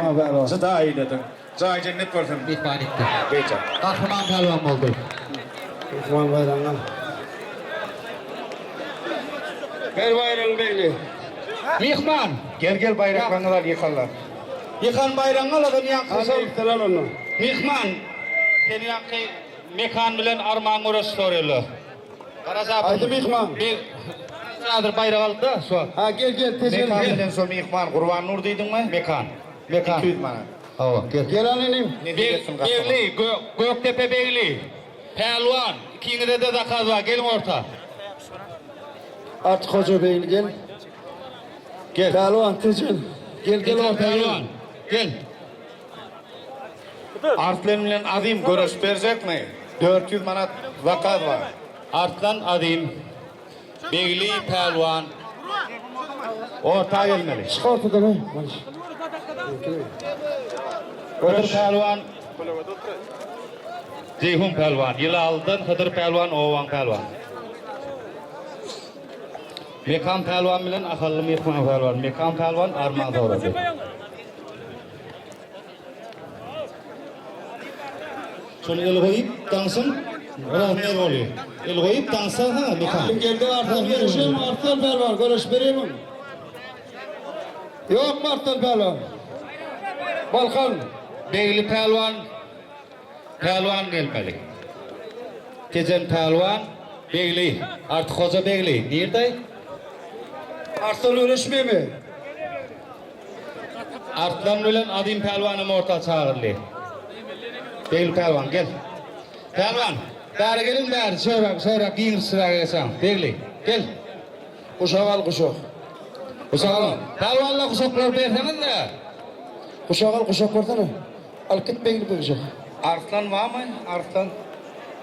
jyda eýlediň. Jaýy jennet bolsun. Myhman etdi. Beýjan. Gahryman pälwan boldy. Myhman baýragyny al. Ber baýragyňy Begli. Myhman. Gel gel baýraklaryňyzy al ýykanlar. Ýykan baýragyňy al adam ýaňky Hany ýykdyr al onda. Myhman. Seni ýaňky Mekan bilen Arman göreş soraýarlar. Garaja Haýsy myhman? Häzir baýrak aldy-da şu wagt. Ha gel gel Tejen Mekan gel. bilen şo myhman Gurban Nur diýdiňmi? Mekan. Mekan. 200 manat. Hawa gel. Gel al inim. Nesip etsin gahryman. Begli, Gökdepe Begli. Pälwan, ikiňizede zakaz bar, geliň orta. Artyk Hoja Begli gel. Gel. Pälwan Tejen. Gel gel orta gel. Pälwan, gel. Arslan bilen Azim göreş berjekmi? 400 manat zakaz bar. Arslan Azim, Begli Pälwan orta gelmeli. Çyk ortadan ey. Hydyr Pälwan Jeýhun Pälwan, Ýylalydan Hydyr Pälwan, Owaň Pälwan. Mekan Pälwan bilen Ahally Myhman Pälwan, Mekan Pälwan arman sorady. Şony el goýup daňsyn, biraz ner bolýar. El goýup daňsa ha, Mekan. Geldi Arslan görüşelim Arslan Pälwan göreş beremiň. Ýokmy Arslan pälwan? Balkan. Begli pälwan Pälwan gelmeli. Tejen pälwan Begli Artyk hoja Begli nirde? Arslan göreşmemi? Arslan bilen Azim pälwanam orta çagyrly. Begli pälwan gel. Pälwan bäri geliň bäri şörak şörak giňişräge geçäň. Begli gel. Guşak al guşak. Guşak al. Pälwanlar guşaklary berseňiz-de. Guşak al guşak bersene. Alyp git Begli guşak. Arslan barmy? Arslan.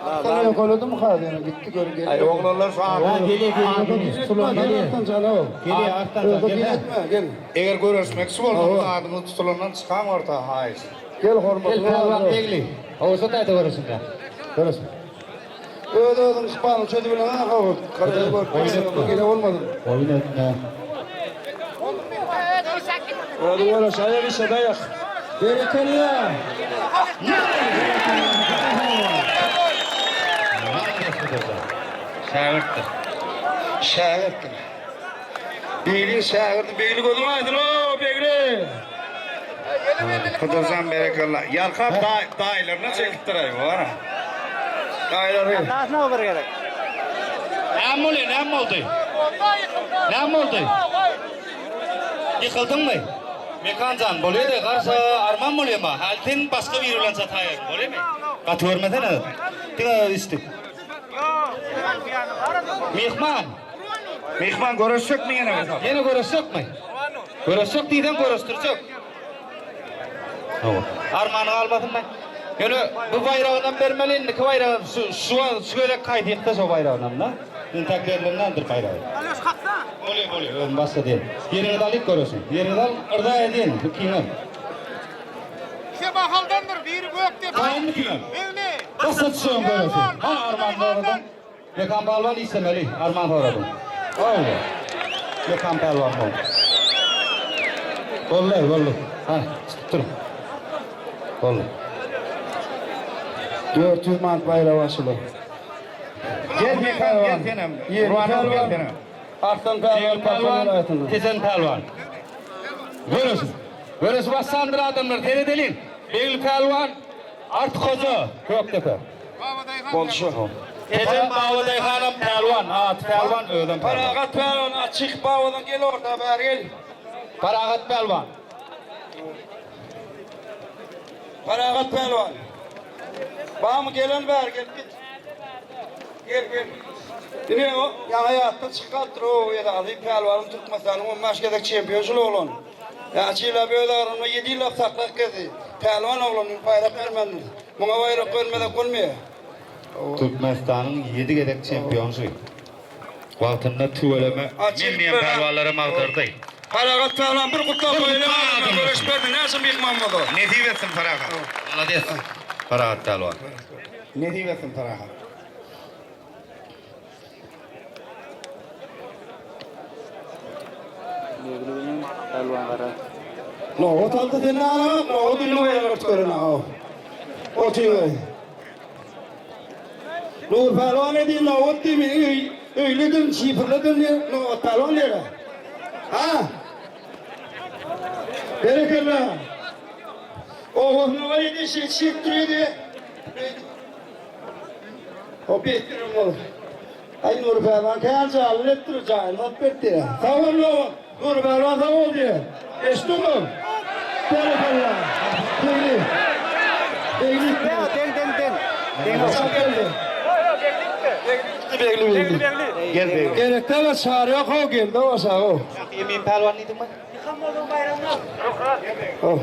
Arslan ýokaladymy haz ýene gitdi gör gel. Aý oglanlar şu Gelýär gelýär. Arslan jan o. Gelýär Arslan jan gel. Gel. Eger göreşmekçi bolsaňyz adyňyz tutulandan çykaň orta haýyş. Gel Gel hormatly. pälwan Begli. Howsa taýda göreşiňde. Göreş. Öz özüň ykbalyny çözüp bilen ha hawa. Gele bolmady. Oýun etme. Özüň göreş, aýak işe daýak. Berekella. Şägirtdir. Şägirtdir. Begli şägirdi, Begli gözüň aýdyn o, Begli. Hydyrjan berekella. Ýalkap daýylaryna çekipdir aý bar. Daýylary. Atasyna bir gezek. Näme bolýar, näme boldy? Näme boldy? Ýykyldyňmy? Mekan jan, bolýa-da, garşa arman bolýama. Häli sen başga biri bilen çataýarsyň, bolýamy? Gaty görmesene. Diňe üsti. Myhman. Myhman göreşjekmi ýene bir sapar? Ýene göreşjekmi? Göreşjek diýseň göreşdirjek. Hawa. Armany galmasynmy? Ýöne bu baýragynam bermeli, indiki baýragam şu şu şu gezek haýsy ýyksa şo baýragynam-da. Entäk berlendendir baýragy. Bolýa, bolýa, özüm başga diýen. Ýeriňizi alyp göreşiň. Ýeriňizi al, yrza edin, ikiňem. Ikisi Mahaldandyr, biri Gökdepe. Taýynmy ikiňem? Begli. Başga düşegiň göreşi. Hany arman soradyň? Mekan pälwan işlemeli, arman soradyň. Hawa. Mekan pälwan bol. Boldy, boldy. Hany, çykyp dur. Boldy. 400 manat baýragy başyly. Gel Mekan gel senem. Gurbanov gel senem. Arslan pälwan, Pälwan, Balkan welaýatyndan. Tejen pälwan. Göreşiň. Göreşi başlandyr adamlar, seredeliň. Begli pälwan, Artyk hoja, Gökdepe. Boldy şu. Tejen Babadaýhanam pälwan, aty pälwan, özem pälwan. Parahat pälwan, açyk babadan gel orta bäri gel. Parahat pälwan. Parahat pälwan. Bamy gelen bäri gel git. Gel gel. Ine o ýaňy ýatdan çykalypdyr o Edaly pälwanyň Türkmenistanyň 15 gezek çempion şul oglan. Näçe ýyllap öz agramynda 7 ýyllap saklap gezdi. Pälwan oglan baýrak bermändir. Muňa baýrak bermesek bolmaýar. Türkmenistanyň 7 gezek çempionşy. Wagtynda tüweleme men diýen pälwanlaram agdardy. Parahat pälwan bir gutlap goýalyň adamlar göreş berdi näçe myhman bolsa. Nesip etsin Parahat. Malades Parahat pälwan. Nesip etsin Parahat. Begli bilen Pälwan Gara. Nobat aldy sen alamak, nobat indi goýaňyrt gören aw. Otyr. Nur pälwan edin nobat diými, öý, öýledin, şifrledin diýe, nobat pälwan diýe. Ha? Berekella. Owasyna edi, şeýt şeýtdirýedi. Hop etdirin bol. Aý Nury pälwan kän jalyl etdir, jaýyny salyp berdi. Sag bol Nobat. Nury pälwan sag bol diýe. Eşitdiňmi? Berekella. Begli. Begli. Deň deň deň. Deň Haçan geldi? Begli begli. Gel Begli. Gerek däl çary ýok o geldi o aşagy o. Emin pälwan diýdiňmi? O.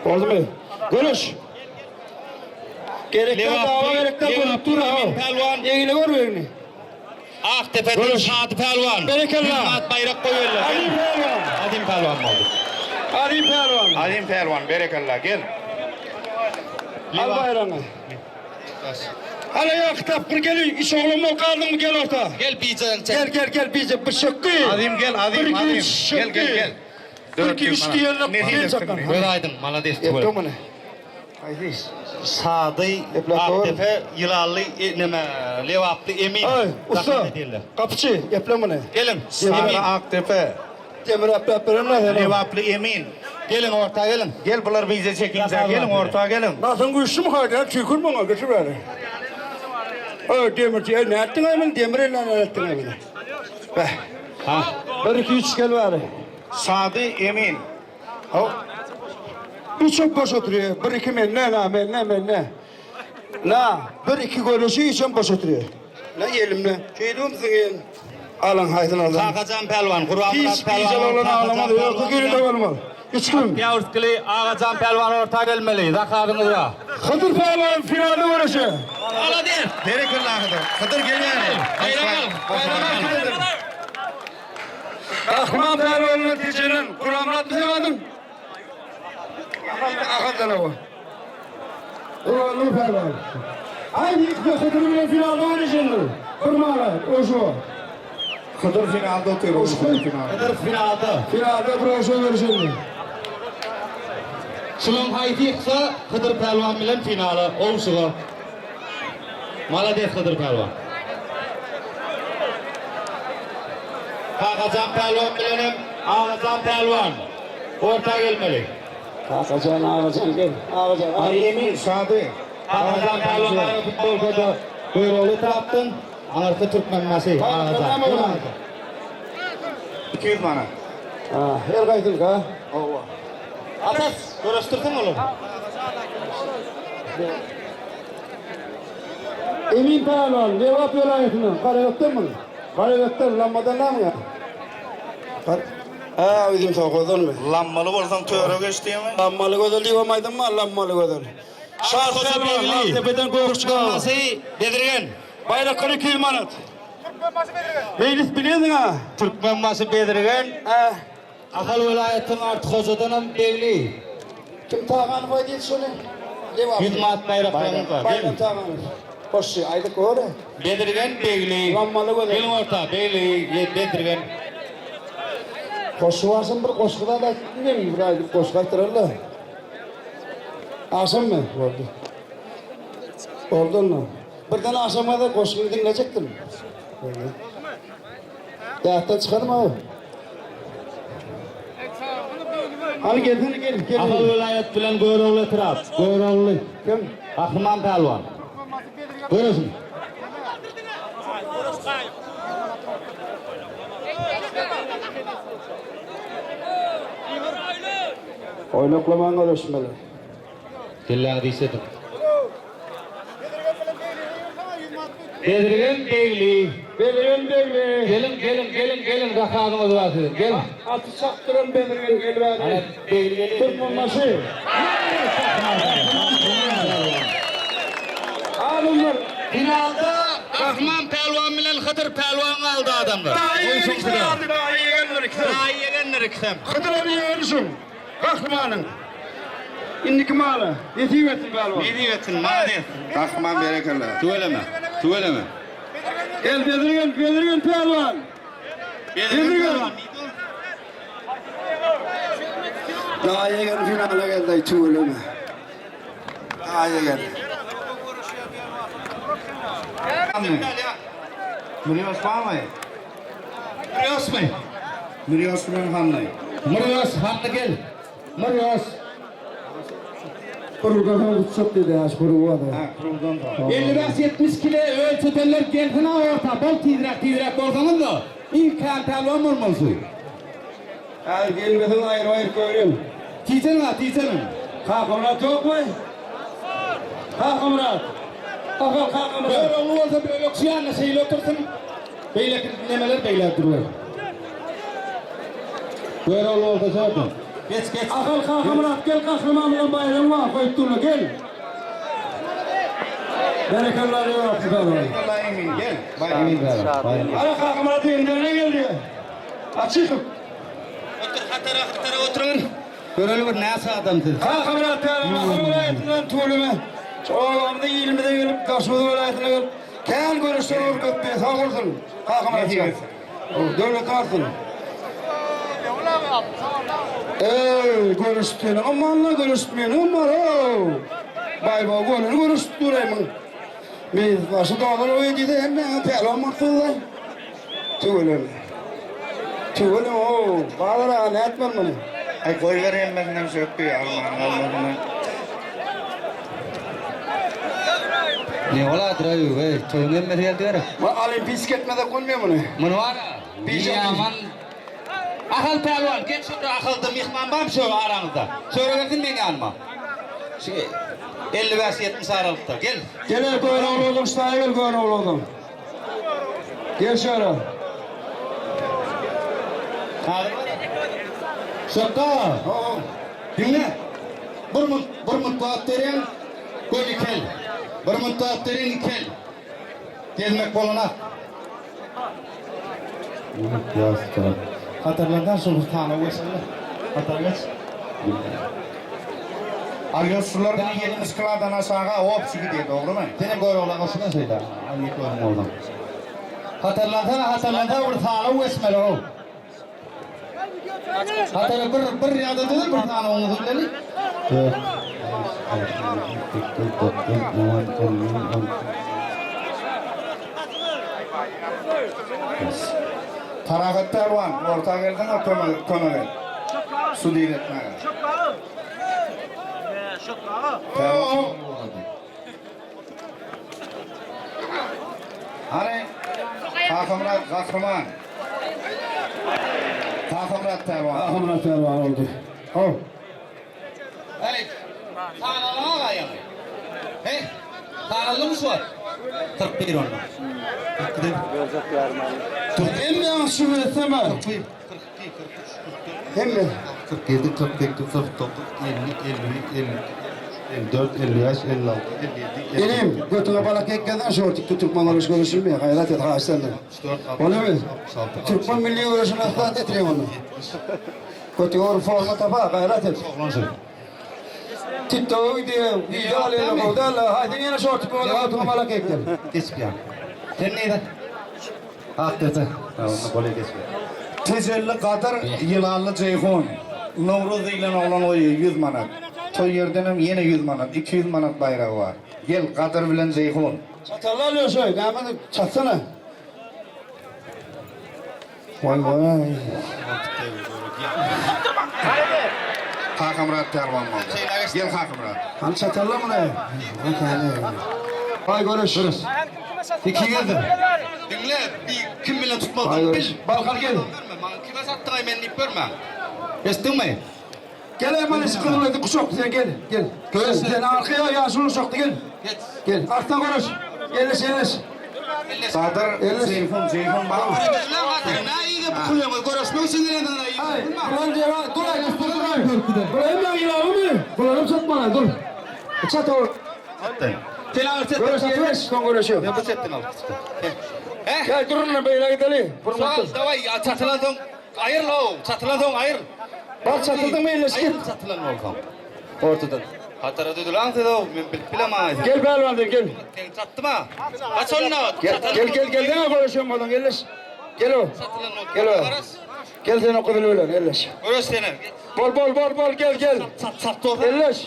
Boldumy? Göreş. Gerek däl dawa gerek däl görüp dur ha. Pälwan. Egle gör begini. Akdepeden Göreş. Şady pälwan. Berekella. Himmat baýrak goýuberler. Azim pälwan. Azim pälwan boldy. Azim pälwan. Azim pälwan berekella gel. Al baýragyňy. Hala ýa kitap bir gel iş oglan bolup galdyňmy gel orta. Gel bijeň çek. Gel gel gel bije bir şökki. Azim gel Azim Bir iki Azim. üç Gel gel gel. Bir iki üç diýenler Nesip gel etsin. çakgan. Göz aýdyň, malades Epde tüweleme. muny. Haýsy iş? Şady Eplap dogry. Akdepe Ýylanly e, neme Lebaply Emin. Aý ussa Rahmet edýärler. gapyçy eple muny. Geliň. Sary Emin. Akdepe. Demir äpläp berenler sen. Lebaply Emin. Geliň orta geliň. Gel bular bize çekinje. Geliň orta geliň. Nasyň güýçlümi haýda? Tüýkür muňa geçir bäri. Öý demir diýe nätdiň aý meni demir elden nätdiň aý meni. Beh. Ha. 1 2 3 gel bäri. Sady Emin. Ho. Üç hem boş oturuyor. 1 2 menne na menne menne. Na 1 2 görüşü üç hem boş oturuyor. Ne elimle. Şeýdibim siňen. Alyň haýsyny alsaň. Kakajan pälwan, Gurbanmyrat Hiç pälwan, bijel olan Kakajan ağlamaz. Yok pälwan geri de bilen olmaz. Hiç kim. Ýawurtgyly Agajan pälwan orta gelmeli. Zakazyňyz bar. Hydyr pälwan finalda göreşe. Malades. Berekella Hydyr. Hydyr gelýär. Baýrak al. Baýrak al. Gahryman pälwanyň netijenen Gurbanmyrat bize adyň. Ahaldan o. Gurbanly pälwan. Ay ilk Hydyr bilen finalda göreşenler. Bir mala, oşo. Hydyr finalda otyr. Hydyr finalda. Finalda bir oşo göreşenler. Şunuň haýsy ýyksa Hydyr pälwan bilen finala, owşuga. Malades Hydyr pälwan. Kakajan pälwan bilen hem Agajan pälwan orta gelmeli. Kakajan, Agajan gel. Agajan. Ay Emin Sady. Kakajan pälwan gara futbolkada Görogly tarapdan, aňyrky Türkmenbaşy Agajan. Gel Agajan. 200 manat. Ha, her gaýsyl ha. Atas, görüşdirsin olary. Emin Pälwan, Lebap welaýatyndan, Garabekden mi? Garabekden, Lammadan näme ya? Ha, bizim sowhozdan mı? Lammaly bolsaň töre geç diýme. Lammaly gözel diýip aýdym bar, Lammaly gözel. Şah Hoca Begli. Tepeden göğüs çıkan. Türkmenbaşy Bedirgen. Bayraklar 200 manat. Meclis bilirsin ha. Türkmenbaşy Bedirgen. Ha, Ahal welaýatynyň Artyk Hojadan hem Begli. kim Taganow aýdy şony? Lebap. 100 manat baýraklaryňyz bar. Bayram Gelin. Taganow. Hoş, aýdyk ore. Bedirgen Begli. Lammaly gözel. Gelin orta Begli, Bedirgen. Goşgy varsın bir goşgy da aýtdym, bir aýdyp goşgy aýtdyrarlar. Akşam mı? Boldy. Boldy mı? Birden akşama da goşgyny diňlejekdim. Boldy. Ýatdan çıkarım abi. Hadi gelsene gel gel. Ahal welaýat bilen Görogly etrap. Görogly. Kim? Gahryman pälwan. Görürsün. Oynaklaman görüşmeli. Kelläňi dişledin. Bedirgen Begli. Bedirgen Begli. Gelin gelin gelin gelin zakazyňyz bar siziň. Gelin. Atı çaptıran Bedirgen gel Ana bäri. Begli gelin. Türkmenbaşy. Alımlar. Finalda Gahryman pälwan bilen Hydyr pälwan galdy adamlar. Daha iyi Goýsun ikisi size. aldı, daha iyi yegenler ikisi. Daha iyi yegenler ikisem. Hydyr abi yegenişim. Gahrymanın. İndiki malı. Yetip etsin pälwan. Nesip etsin, malades. Gahryman berekella. Tüweleme. Tüweleme. Gel Bedirgen, Bedirgen pälwan. Bedirgen. Daha yegen finale geldi tüweleme. Daha yegen. Mürýos barmy? Mürýosmy? Mürýos bilen Hanly. Mürýos, Hanly gel. Mürýos. Kuruldan uçsak dedi aş kuruldan. Ha, kuruldan da. 55-70 kilo ölçetenler gelsin ha orta. Bol tizräk tizräk bolsaňyz da. Iň kän pälwan bolmalysy. Ha gelmesen ayrı ayrı göreyim. Tijenin ha, tijenin. Kakamrat yok mu? Kakamrat. Akal Kakamrat. Görogly bolsa bölek şu ýanda şeýle otursyn. Beýleki nemeler beýle durur. Görogly bolsa şorda. Geç geç. Akal Kakamrat gel kahraman bilen bayram var. Koyup durma gel. Berekallah yok. Berekella Emin gel. Emin pälwan. Ana Kakamrat ellerine geldi. Açık. Otur hatara hatara oturun. Göreli bir näse adam siz. Kakamrat pälwan vilayetinden tuğlume. Oğlamda ilimize gelip Daşoğuz vilayetine gelip Kän görüşler olup sağ olsun. Kakamrat. Devlet varsın. Ey görüştüğünü amanla görüştüğünü aman o. Bay bay golünü görüştüreyim. Biz başı dağlar o yedi de hemen pehlivan maksudlar. Tüweleme. Tüweleme how, Bazar aga nätmeli muny? Aý goýber hemmesinden sökdi arman galmasyndan. Ne boladyr aý, eý, toýuň hemmesi geldi gerek. Bu olimpiýski etmesek bolmaýar muny. Muny bar-a, ýaman Ahal pälwan, gel şurada Ahalda myhman barmy şo araňyzda? Şöyle gelsin meň ýanyma. Şu 55-70 aralykda, gel. Gel eý göni oglanam ştaýa gel göni oglanam. Gel şöyle. Şökga, diňle. Bir munt, bir munt wagt berýän, göni kel. Bir munt wagt berýän, ikel. Gezmek bolanak. Hatarlardan şu sanaw geçende. Hatar geç. Alýos şular 70 kilodan aşaga opşy gidýär dogrymy? Senem göroglan goşuna şeýle. Aýyk görüň bolduň. Hatarlansana, hatarlansana bir sanaw geçmeli how. Hatara bir bir ýa-da düzül bir sanawyňyzy bileli. 4, 5, 6, 7, 8, 9, 10, 11, 12. Parahat pälwan, orta gelseňe kömek kömek et. Su diýip etmäge. Hany Kakamyrat gahryman. Kakamyrat pälwan. Kakamyrat pälwan oldy. How. Hey, sanalyň aga ýaňy. Hey, sanaldymy şu wagt? 41 onda. 42. Görecek yarın abi. Hemme ýaňy şu etseme. 41, 42, 43, 44, Hemme. 47, 48, 49, 50, 51, 52, 54, 55, 56, 57, Inim, götüňe balak ekgenden şortikde türkmen göreş görüşülmeýär. Gaýrat et, haýyş senden. 64, Bolýarmy? 66, Türkmen milli göreşini yslat etirýän onu. Götüňe bir forma tapa, gaýrat et. TikTok'a gidiyor, video alıyor, gowy däl. Haýsy ýene şortik bolanda götüňe balak ekgel. Geçip ýa. Sen neydi? Ak dese. Onda golay geçip. Tejelli Gadyr, Ýylanly Jeýhun. Nowruz diýlen oglan goýýar 100 manat. Toý ýerdenem ýene 100 manat, 200 manat baýragy bar. Gel Gadyr bilen Jeýhun. Çatalla alýar şoý, näme çatsana. Waý waý. Kakamyrat pälwan boldy. Gel Kakamyrat. Hany çatalla muny. Haý görüş. İki geldi. Diňle, bir kim bilen Haý tutmaly görüş. bil. Balkan gel. Maňa kime satdyň men diýip görme. Eşitdiňmi? Gel hemen sıkıldı kuşak sen gel gel. Gel sen arkaya yaşlı uşakты gel. Geç. Gel arkadan görüş. Elleş elleş. Gadyr, Elleş. Jeýhun, Jeýhun bar. Lan gadyr, näme ýygy bukulýaňyz? Görüşmek üçin gelenden Ay, ulan diyor, dur ay, dur ay. Dur hemen yılanı mı? Bulanım çatma dur. Çat o. Sen agyr çetden. Görüş elleş, son görüşüyor. Ben bu çetden alyp He? Gel durun lan böyle gidelim. Sal, daway, çatylan soň aýyr lo, çatylan soň aýyr. Bak çatıldın mı elleş git. Aýyr çatylan bolsaň. Ortadan. Hatara düzülen siz o, men bilip bilemem. Gel pehlivan gel. Sen çatdy mı? Kaç onunla? Gel gel gel gel deme görüşüyorum oğlum elleş. Gel o. Çatylan oldu. Gel o. Gel sen o kızıl öyle elleş. Görüş seni. Bol bol bol bol gel gel. Çat çat oldu. Elleş.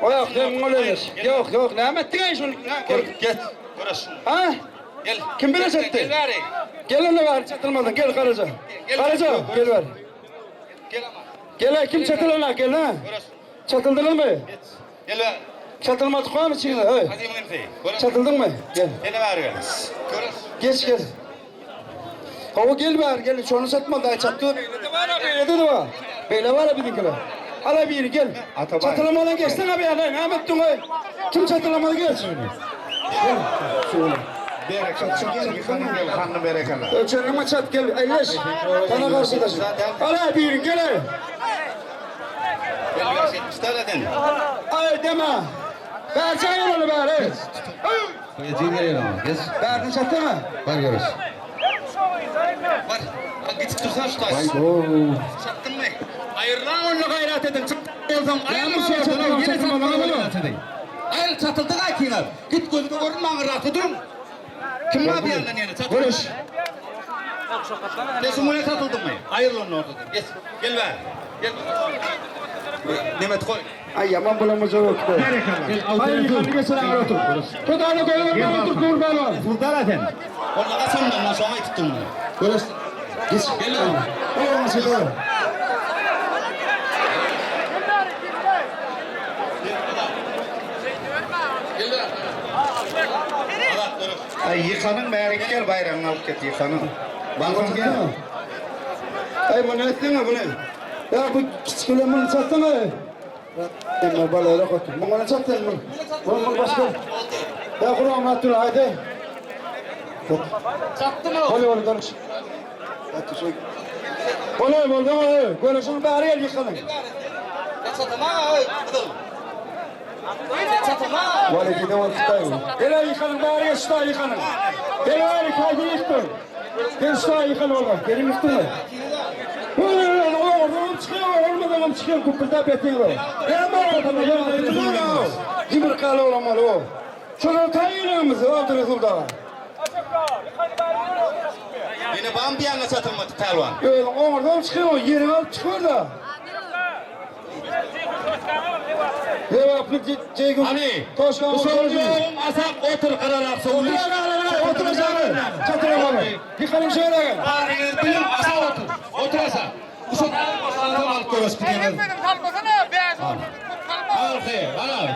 O yok sen bunu elleş. Yok yok ne ettin ay şunu? Gel geç. Görüş. Ha? Gel. Kim bilir çattı? Gel bari. Gel lan ver çatılmadın gel Karaca. Gel. Karaca gel ver. Gel ama. Gel ha, kim çatılan ha gel ha. Görüş. Çatıldın mı? Geç. Gel ver. Çatılmadık var mı şimdi? Hey. Hadi mümkün. Görüş. Çatıldın mı? Gel. Seni ver gel. Görüş. Geç gel. Kova gel ver gel. Şunu satma daha çattı. Böyle de var ha böyle de var. Böyle var ha bizimkiler. Al abi yürü gel. Atabay. Çatılamadan geçsin abi ya. Ne ettin ay? Kim çatılamadı geç. Gel. Şöyle. Bereket. Gel, gel, hanny berekella. Ölçenime çat gel. Elleş. Sana karşıdaş. Al abi yürü gel. ay. Gel ver 70 taneden. Ay deme. Versene onu ver. Ay. Koyacağım geliyor ama. Geç. Verdin çattı mı? Var görüş. Var. Bak gitip dursan şu taş. Oo. Çattın mı? Ayır lan onu gayret edin. Çık olsam ayır Yalnız şey çatılmadı, Yine çatılmadı, çatılmadı, bunu. gayret edin. Ayır çatıldı gaykiler. Git gözüme görünme rahatı durun. Kim var bir yandan yani? Çatıldı. Görüş. Desin buraya çatıldın mı? Ayır onu ortadan. Geç. Gel ver. Gel. Mehmet koy. Ay yaman bulamaz yok. Hayır yıkanı geçen ağır otur. Tut ağır koyalım ben otur dur ben var. Burada zaten. Orada kaç ondan lan sonra tuttum bunu. Görüş. Geç. Gel. Oňa çeker. Ay ýykanyň bärik gel baýragyňy alyp git ýykanyň. Balkan gel. Ay bunu etdiňmi bunu? Ya bu kiçikele bunu çatdyňmy? Emma balalara gotur. Bunu çatdyň bunu. Bunu başka. Ya Kur'an atdır haydi. Çatdym o. Hadi oğlum danış. Atdır şey. Olay oldu ama Görüşün bari gel yıkanın. Çatama gyzyl. Çatama. Vali gide var tutayım. Gel yıkanın bari gel şuraya yıkanın. Gel bari kaydı yıktın. Gel şuraya yıkan oğlum. Gelin yıktın mı? Oradan çıkıyor, olmadan çıkıyor, kupulda betiyor. Cibir kalı olamalı o. Şunu tayinimiz oldu Resul'da. Ýene bam bir ýaňa çatylmady pälwan. Öyle oradan çıkıyor, yerini alıp çıkıyor da. Cevaplı Ceyhun. Hani Toşkan bu soruyorum asak otur kırarak soğuyor. Oturacağım. Çatıramalı. Yıkanın şöyle gel. Baryňyz bilin asak otur. Otur asak. Bu soruyorum alıp görüş bir ýene. Etmedim salmasana. Bäş olmadı. Salma. Al he, al.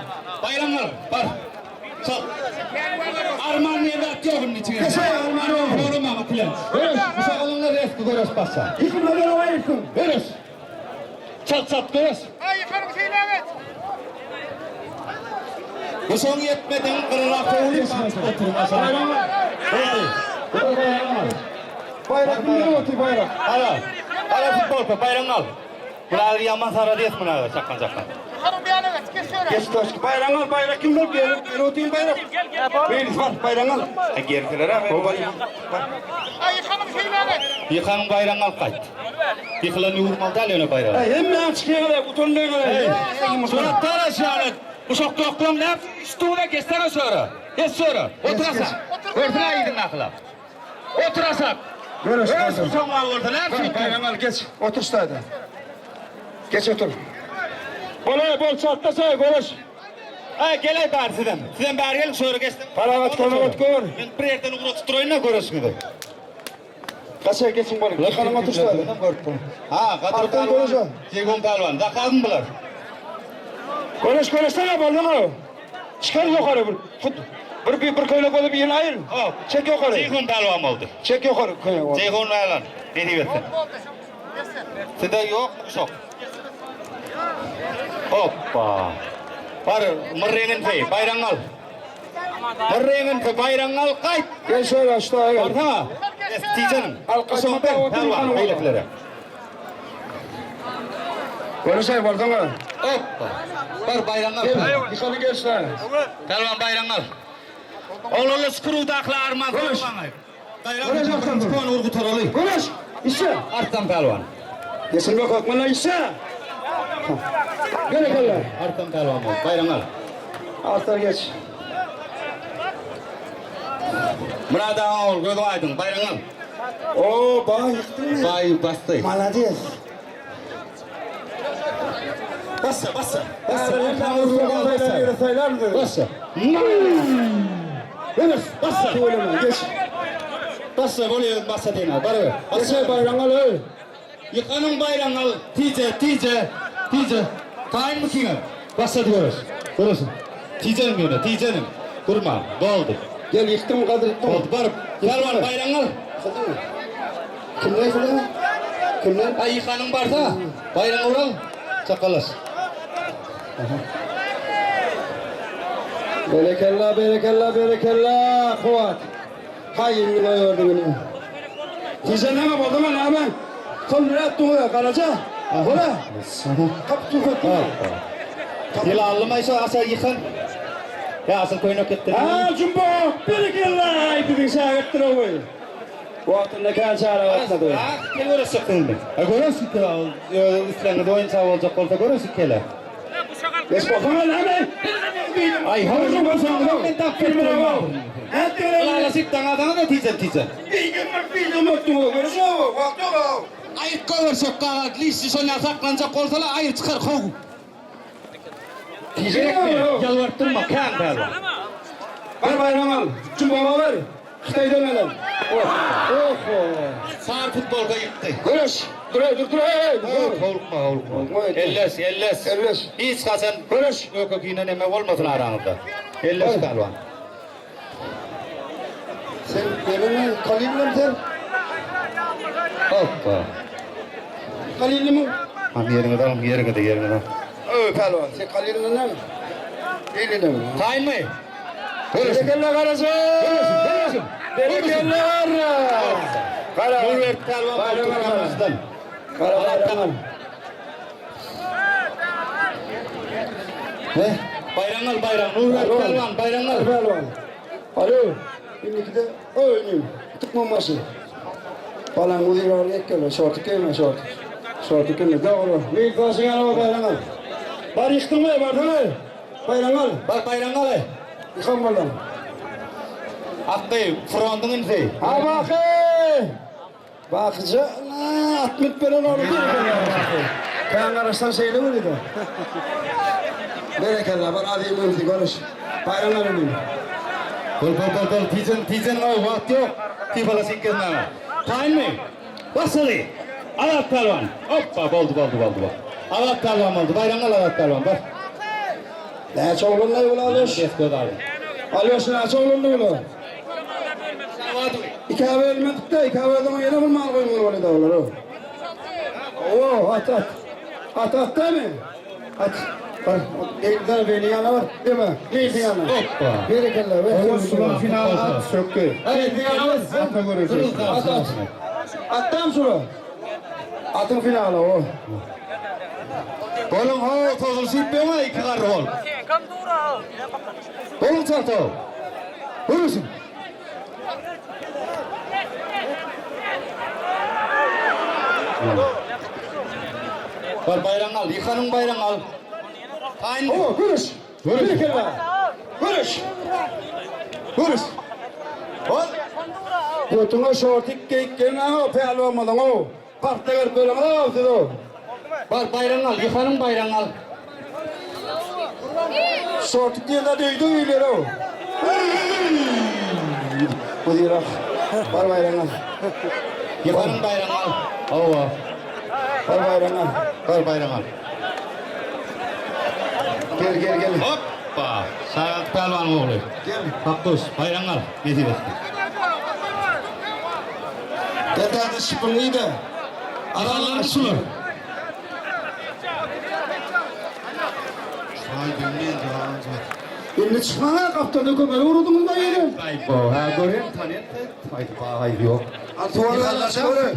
Baýramlar bar. Sok. Arman niye dat yok bunun içine? Keşke arman yok. Doğru mu plan? Görüş. Bu sakalınla resmi görüş bassa. Yıkılmadan olayırsın. Görüş. Çat çat görüş. Ay yıkanın şeyini evet. Bu son yetmedin kırarak soğuyor. Oturun asak. Oldu. Bayrak bir yere otur bayrak. Ara. Ara futbol bayram al. Bular yaman sara diye mına çakkan çakkan. Yıkanın bir yana geç. Geç şöyle. Geç taş. Bayrak al bayrak kim bul? Gel gel oturayım bayrak. Beylis var bayrak al. Ha gerdiler ha. Baba. Ay yıkanın şeyini evet. Yıkanın bayrağını al kayıt. Yıkılan yurmalı da öyle bayrağı. Hemen çıkıyor kadar utanmaya kadar. Suratlar aşağılık. Uşak doktorum ne üstüne geçsene sonra. Geç sonra. Oturasak. Örtüne gidin akla. Oturasak. Görüş. Görüş son var orada ne yapıyorsun? Bayrak al geç. Otur şurada. Geç otur. Olay bol çatla say görüş. Ay gel ay bari sizden. Sizden bari gelin sonra geçsin. Paravat konavat gör. Ben bir yerden uğratıp durayım da görürsün. Kaçaya geçin bana. Yıkanın otur şurada. Ha, Kadir Arkadan Palvan. görüşün. Ceyhun Palvan. Zakazın bular. Görüş görüşsene bolduň o. Çıkar yukarı bir. Fut. Bir bir, bir köylek olup yine ayır. Hop. Çek yukarı. Ceyhun Palvan oldu. Çek yukarı. Köylek oldu. Ceyhun Palvan. Ne diyorsun? Oldu. Geçsin. Sizde yok mu uşak? Hoppa. Bar, mırrengin fey, bayrağını al. Mırrengin fey, bayrağını al, kayt. Gel şöyle şuraya gel. Barsana. Tijanim. Al, kaçma, Uşak ber, otur, palvan, yıkanın beýlekilere. Görüş ay bolduň o. Hoppa. Bar bayrağını al. Yıkanın geç şuraya. Palvan bayrağını al. Oğlanla skruw arman. Görüş. Bayrağını Görüş, Arslan. Çıkan urgu toraly. Görüş. İşe. Arslan palvan. Geçirme kalkma lan işe. Gel gel. Arslan palvan ol. Bayrağını al. Aslan geç. Murad ağa ol, göz aydın, bayrağını al. Oo bana yıktın mı? Bay bastı. Malades. Bassa, bassa. Bassa. Bassa. Saylar mı? Bassa. Görüş. Bassa. Söyleme geç. Bassa, bolýar, bassa diýme. Bar. Geç bayrağını al. ey. Yıkanın bayrağını al. Tice, tice, tice. Tayin mı kime? Bassa diyoruz. Görürsün. Ticenim yöne, ticenim. Durma, doldu. Gel yıktım Kadir yıktım. Oldu, barıp. Gel var, bayrağını al. Yıktın mı? Kimler yıktı? Kimler? Ay yıkanın varsa, bayrağını vural. Çakalas. Berekella berekella berekella Kuvat. Hay koyuyordu beni. Diyeceğim ne oldu lan hemen. Son ne yaptın o karaca? Ola. Kapı tuttu. Yılanlı maysa asa yıkan. Ya asıl koyun ketdi. Ha Cumbo berekella bizim şagirtdir o. Wagtynda kän çara atladı. Gel görüşsek kıldı. Ha görüşsek İslam'da oyun sağ olacak olsa görüşsek kele. Geç bakalım hemen. Ay Havucu basalım. Ben tak Lala siptan adana da tice tice. Ayırt görüşsek kalat lişi sona saklanacak olsa la ayırt çıkar kov. Yalvarıp durma kan pehlivan. Ver bayram al. Cumba ver. Xitaydan alan. Oh. Oh. Sary futbolka ýykdy. Göreş. Dur, dur, dur, hey, dur. Howlukma, howlukma. Elleş, elleş. Elleş. Hiç haçan Göreş. Ökekine neme bolmasyn araňyzda. Elleş pälwan. Sen gelene Kalinlem sen. Hoppa. Kalinlimi? Ham ýeriňizi alyň, ýeriňizi, ýeriňizi. Öý, pälwan, sen Kalinlimi? Kalinlimi? Taýynmy? Berekella Garaja! Göreşin, Berekella Gara! Gara! Nurberdi pälwan Gara, Türkmenbaşydan. Gara bayraňal. He? Baýraňal, baýraň. Nurberdi pälwan, baýraňal. Pälwan. Alo, indikide öýünim. Türkmenbaşy. Balaň uzyn ekgele, şorty geýme, şorty. Şorty geýme, dogry. Meýil başyň ýanyna baýraňal. Bar ýykdyňmy, bardyňmy? Baýraňal. Bar baýraňal. Ýykan balam. Akgy, frontuň inisi. Ha baky! Bakyja, at münüp gelen ogly Kän garaşsaň şeýle bolýar-da. Berekella, bar azim ünsi görüş. Baýramlar inim. Bol, bol, bol, bol, tijen, tijen goý, wagt ýok. Tipalaşyp gezmäge. Taýynmy? Başlaly! Azat pälwan! Hoppa, boldy, boldy, boldy, boldy. Azat pälwan boldy, Baýramgal Azat pälwan, bar. Näçe oglanlaý bul Alýoş? Kes göz aly. Alýoş näçe oglandy bul? Ikä bölmedik-de, ikä bölseň ýene bir mal goýmaly bolýar-da olar. Oo, at, at. At, at dämi? At. Bar, geldi, beni ýana bar. Deme, geldi ýana. Hoppa. Berekella. Owa, final at sökdi. Geldi ýana bar. Ata göreşi. At, at. Atdam şura. Atyň finaly o. Boluň ho, tozulşyp beňe iki garry bol. Boluň çarto. Görüşün. Bar baýraň al, ýykanyň baýraň al. Taýyn. O, görüş. Berekella. Görüş. Görüş. Ol. Götüňe şortik geýip gelmäň o, pälwan bolsaň o. Partda gelip böleňiz o siz o. Bar baýraň al, ýykanyň baýraň al. Şortik diýende döýdi öýleri o. Bu diýrak. Bar baýraň al. Ýykanyň baýraň al. Hawa. Bar baýraň al. Bar baýraň al. Gel gel gel. Hoppa. Sagat pälwanyň ogly. Gel. Hakdoş, baýraň al. Nesip etsin. Gel täze şypyny de. Adamlar şular. Indi çykmaň ha gapdalda kömere urduňyz da gelin. Aý bo, ha görýän tanýan aý aý ýok. Ýykanlar şöyle.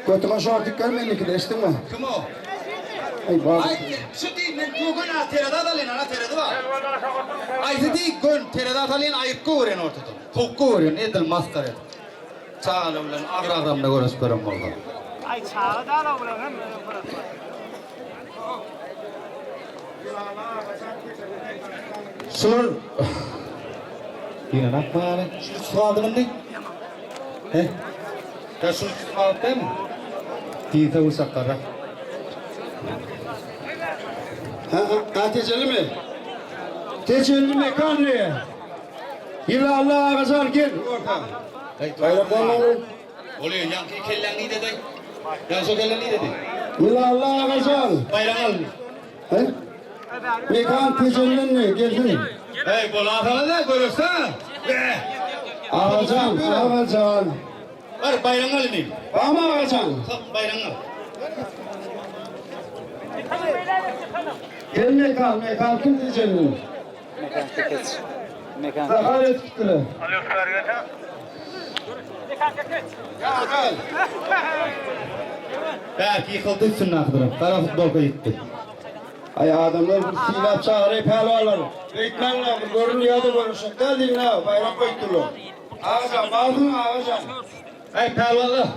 Götüňe şortik gelmeli ki, eşitdiňmi? Kim o? Ay bak. Ay şu diý men gögün a terede atalyn ana terede bar. Aýsy diý gön terede atalyn aýyp görýän ortada. Towuk görýän edil maskara edip. Çagalar bilen agyr agramda göreşip gören bolsa. Ay çaga da bilen hem. Şular Yine ne yapmalı? Şu su aldın mı? He? Ya şu su aldın değil mi? Diýse uşaklara. Ha, ha, ha tecelli mi? Tecelli mekanlı. Yıla Allah gel. Orta. Bayraklar var. Oluyor yankı kellen iyi dedi. Yansı kellen iyi dedi. Yıla Allah ağacan. Bayrak al. He? Mekan tecelli gelsin. Hey bola sana da görürsen. Ağacan, ağacan. Var bayrak al ineyim. Ama ağacan. Kalk bayrak al. Gel mekan, mekan kim tecelli? Mekan kekeç. Mekan. Zahar tuttular. Belki yıkıldı üstünden akıdırım. Kara futbolka gitti. Ay adamlar bir silap çağırıp helvalar. Beytmenle bir görün ya da görüşük. Gel dinle, bayrak koydular. Ağacan, bağırdın ağacan. Hey pervalı.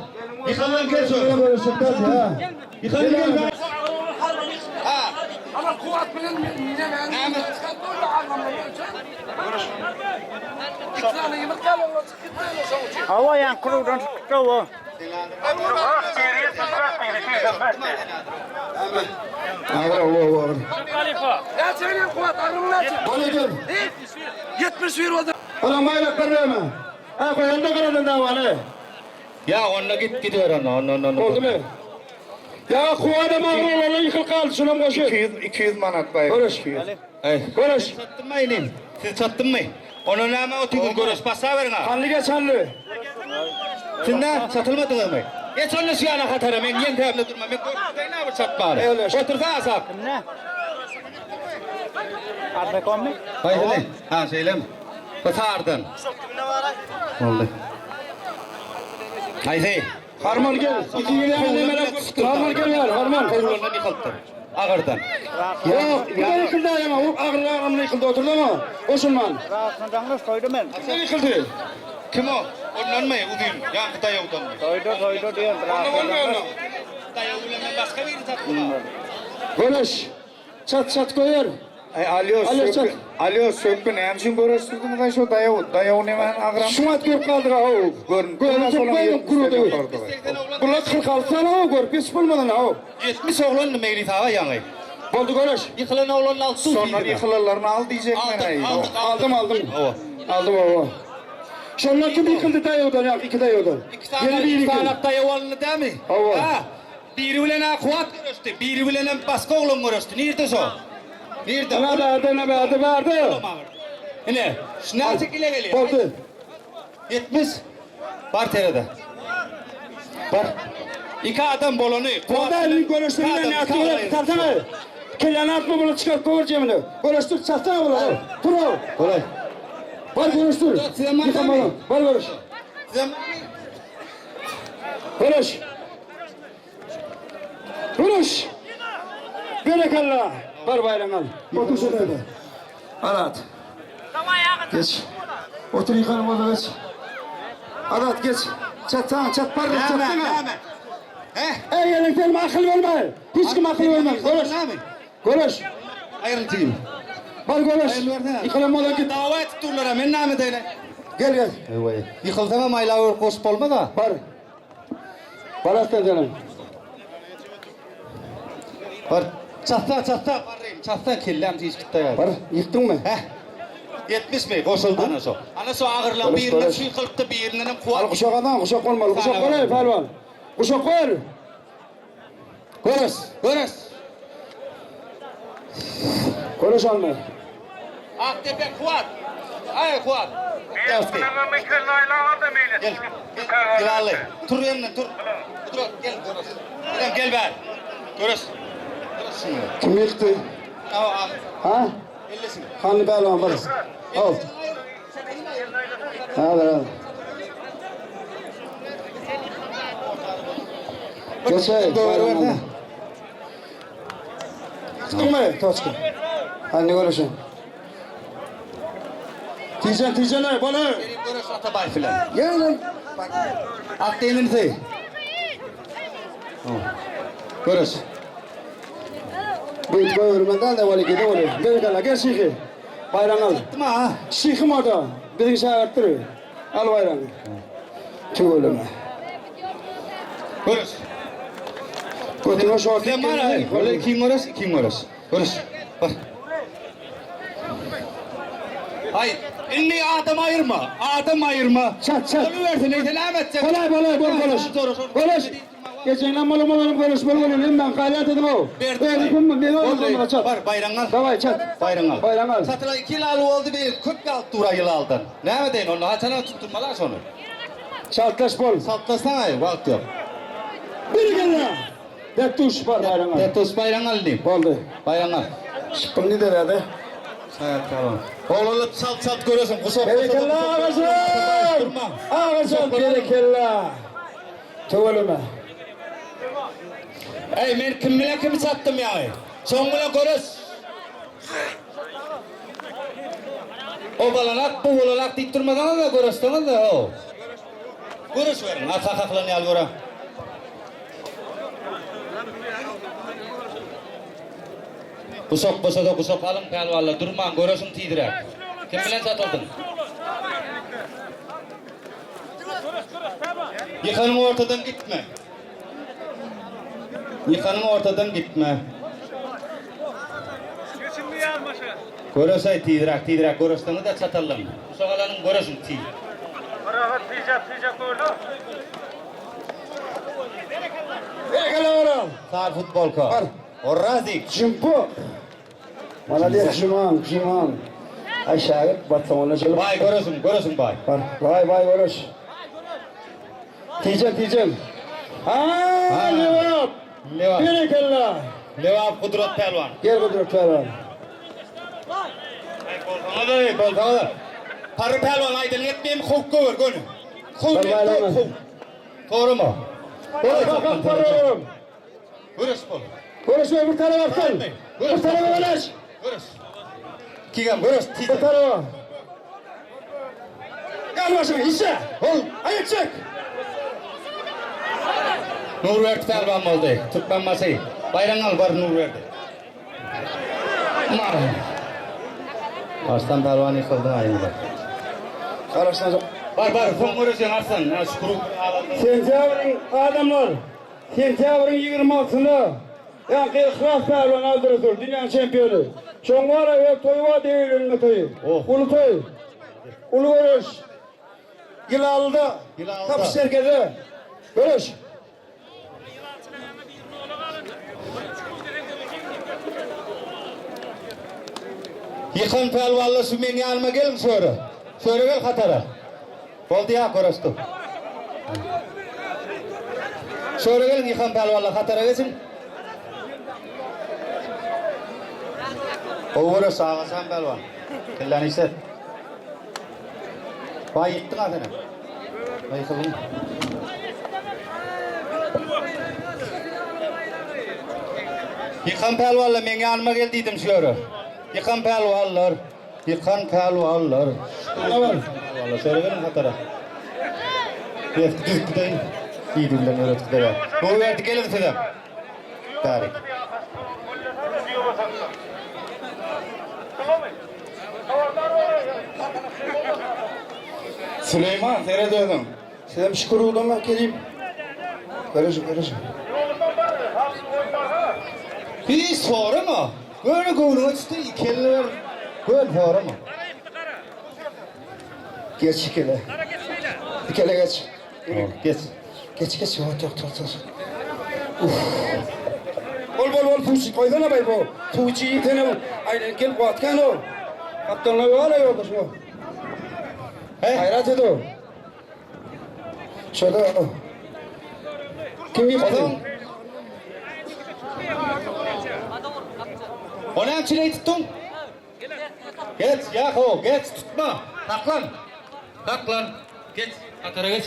Yıkılan gel Şöyle şöyle. görüşük gel ya. Yıkılan gel. Ama kuvvet bilen ne ne Hava yan kurudan çıktı o. Ağır, ağır, ağır. Ne kuvvet arının ne? Bana gel. 71 oldu. Ulan bayraklar verme. Ha koyanda karadan davanı. Ýa onda git gidiber onda onda onda. Boldumy? Ýa Kuwadam agyr oglanlar ýykylyp galdy şunam goşy. 200 200 manat baýrak. Göreş. 200. Eý. Göreş. Çatdymmy inim? Siz çatdymmy? Onda näme otyňyz göreş başlaberiň ha. Hanly geç hanly. Siz nä çatylmadyňyzmy? Geç onda şu ýana hatara meň ýeňsämde durma men görkezäýin ha bir çatmany. Otursa aşak. Kimne? Arsakommy? Haýsyny? Ha şeýlemi? Bu sardan. Boldy. Haýsy? Harman gel. Harman gel ýar, harman. Kowlandan ýykylypdyr. Agyrdan. Ýok, bu da ýykyldy aýaňa. O agyr agramly ýykyldy oturdy ama. Goşulman. Rahatlandaňyz soýdy men. Kim ýykyldy? Kim o? Ondanmy? Uzyn. Ýaňky daýawdanmy? Soýdy, soýdy diýen. Rahatlandaňyz. Daýaw bilen men başga birini tapdym. Göreş. Çat çat goýar. Aý alýo Alýo, sökgi. Alýo sökgi näme üçin göreşdirdiňiz aý şo daýaw daýaw näme agram. Şumat görüp galdyk how. Görün. Görüp goýdum kurudy. Bular 46 sany how görüp hiç bolmadan how. 70 oglandy Meýlis aga ýaňy. Boldy göreş. Ýykylan oglanny alyp dur. Şondan ýykylanlaryny al diýjek men aý. Aldym aldym. Aldym hawa. Şondan kim ýykyldy daýawdan ýa iki daýawdan. Iki sany iki sany daýaw alyndy dämi? Hawa. Biri bilen-ä Kuwat göreşdi, biri bilenem başga oglan göreşdi. Nirde şo? Nirde? Ine bärde, ine bärde, bärde. Ine, şu näçe kile gelýär? Boldy. 70. Bar terede. Bar. Iki adam bolany. Boldy, elini göreşdirmän nätdi göreşdir, salsana. Kelleni atma bular çykaryp goýber jemini. Göreşdir, çalsana bular. Tur ol. Bolay. Bar göreşdir. Ýykamaly. Bar göreş. Göreş. Göreş. Berekella. Bar baýragyňy al. Otur şu ýerde. Azat. Geç. Otur ýykalyň bolsa geç. Azat geç. Çatsaň çat bar çatsaň. Ey elin gelme akyl berme. Hiç kim akyl berme. Göreş. Göreş. Aýryl jigim. Bar göreş. Ýykylan bolsa git. Dawa edip durlar-a, men näme edeýin? Gel gel. Eý, ýykylsaňam aýlap goşup bolmaz-a. Bar. Bar aslan janym. Bar. Çatsa, çatsa, barrym, çatsa kelläm çiş gitdi ýa. Bar, ýykdyňmy? Heh. 70 mi? Goşuldy ana şo. Ana şo agyrlan birinden şu ýykylypdy, birinden hem kuwat. Al guşak adam, guşak bolmaly. Guşak bolaý, pälwan. Guşak ber. Göreş, göreş. Göreş alma. Akdepe Kuwat. Aý Kuwat. Gel. Gel Tur ýerinden tur. Tur gel göreş. Gel gel bär. Göreş. Kim ýykdy? Ha? Hanly pälwan bar. Al. Ha, ber. Geçeý. Tutma, toçka. Hadi görüşün. Tijen, tijen, ey, bana. Görüş Atabay filan. Gel lan. Ak demirsi. Görüş. Bu it görmenden de var ki de oluyor. Gel gel gel şihi. Bayrağını al. Tutma ha. Şihim orada. Bizim şahittir. Al bayrağını. Tüy Görüş. Götüne şort. Sen var ha. Öyle kim görüş, kim görüş. Görüş. Bak. Ay, indi adam ayırma. Adam ayırma. Çat çat. Oluversin, neyse ne edecek? Kolay kolay bol konuş. Konuş. Geçen malı malı konuş bol konuş. Ben kayla dedim o. Berdim. Ben oldu çat. Bar bayrağını al. Davay çat. Bayrağını al. Bayrağını al. Satılan iki yıl oldu bir köp yalıp dura yıl aldan. Ne edeyin onu? Haçana tutturmalar şonu. Çatlaş bol. Satlasana ay, vakt yok. Bir kere. Dettuş var bayrağını al. Tettos bayrağını al diyeyim. Oldu. Bayrağını al. Şıppın ne der hadi? Evet tamam. Oğlanı salt salt görüyorsun. Kusur Berekella ağasın. Ağasın berekella. Tüveleme. Ey men kim bilen kimi sattım ya? Son bilen görüş. O balanak bu balanak deyip durmadan da görüştünüz de o. Görüş verin. Ata kaklan yal göre. Kuşak bolsa da kuşak alyň pälwanlar durman görüşün tizräk. Kim bilen satyldyn? Ýykanyň ortadan gitme. Ýykanyň ortadan gitme. Görüşay tizräk, tizräk görüşdüňiz de çatallym. Kuşak alanyň görüşün tiz. Berekella Oraz. Sar futbolka. Bar. Orazik. Jimpo. Malades Jiman, Jiman. Ay şägirt batsaň onda şeýle. Baý göresiň, göresiň baý. Bar. Baý, baý göreş. Tijen, tijen. Ha, Lebap. Lebap. Berekella. Lebap Gudrat pälwan. Gel Gudrat pälwan. Bolsaňyz, bolsaňyz. Parry pälwan aýdyň etmeýin, kowup goýber göni. Kowup, kowup. Sorama. Kalk, kalk, kalk. Göreş bol. Göreş bir tarafa atsın. Bir tarafa göreş. Göreş. Kigem göreş. Bir tarafa. Gel başına işe. Ol. Ayak çek. Nurberdi pälwan boldy. Türkmenbaşy. Baýragyňy al bar Nurberdi. Mar. Arslan pälwan ýykyldy aýynda. Garaşmaz. Bar bar soň göreşeň Arslan. Ha şu kuru Sentýabryň adamlar sentýabryň 26-syna ýaňky Yhlas pälwan Abdyresul dünýäniň çempiony. Şoň bar öz toýy bar öýlenme toýy. Uly toý. Uly göreş. Ýylalyda. Tapyş serkede. Göreş. Ýykan pälwanlar şu meň ýanyma geliň şöre. Şöre gel hatara. Boldy ýa göreşdi. Şöre geliň ýykan pälwanlar hatara geçiň. Gowy göreş Agajan pälwan. Kelläni işlet. Baý ýykdyň-a senem. Ýykyldyň. Ýykan pälwanlar meň ýanyma gel diýdim şu ýere. Ýykan pälwanlar, ýykan pälwanlar. Pälwanlar şöyle geliň hatara. Ýetdi düzüp gideýin. Diýdi bilen öwretip gider. Nurberdi geliň sizem. Bärik. Süleýman seret özüň. Sizem şükür udama Kerim. Görüşün görüşün. Hiç sorama. Göni göwnüňe düşdi, iki elini ber. Gön sorama. Geç ikele. İkele geç. Geç. Geç geç yok yok yok yok. Uf. Bol bol bol suw koysana bay bu. Suw içip sene aynen gelip batkan o. Kaptanlar var ya yoldaş o. He? Hayrat edo. Şurada o. Kim yıktı? O näme üçin eý tutduň? Geç, ýa-ho, geç, tutma. Saklan. Saklan. Geç, hatara geç.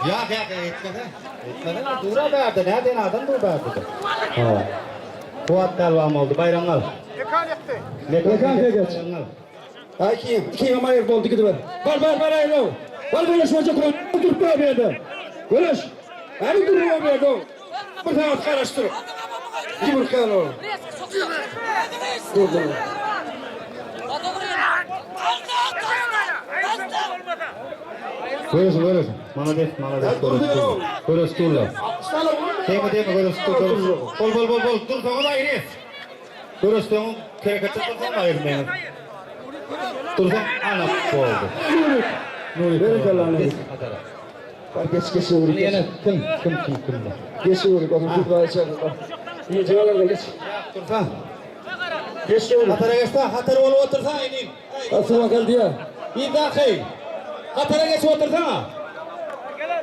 Ýa, ýa, etmese. Etmese, dura bärde, näden adam dur bärde. Ha. Kuwat pälwan boldy, baýragyňy al. Mekan ýykdy. Mekan geç. Ay kim? Kim ayır boldu gidiver. Bar bar bar ayır. Bar böyle şoca koy. Durup bir yerde. Görüş. Hani duruyor bir yerde. Bir saat karıştır. Yumurtkan o. Dur dur. Görürsün, görürsün. Malades, malades, görürsün. Görürsün, durlar. Deme, deme, görürsün, dur, görürsün. Bol, bol, bol, bol, dur, soňa aýry. Görürsün, kereketde dursaň aýyrmaýar. Dursaň, ana, boldy. Nuri. Berekella Nuri. Bak geç geç Nuri. Geç. Ýene kim, kim, kim, kim? Geç Nuri. Bakın dur bari içeride. İyi cevaplar geç. Dursaň. Geç Nuri. Hatara geçse, hatara bolup otursaň, inim. Asıl bakalım diye. Bir daky. Hatara geçip otursana.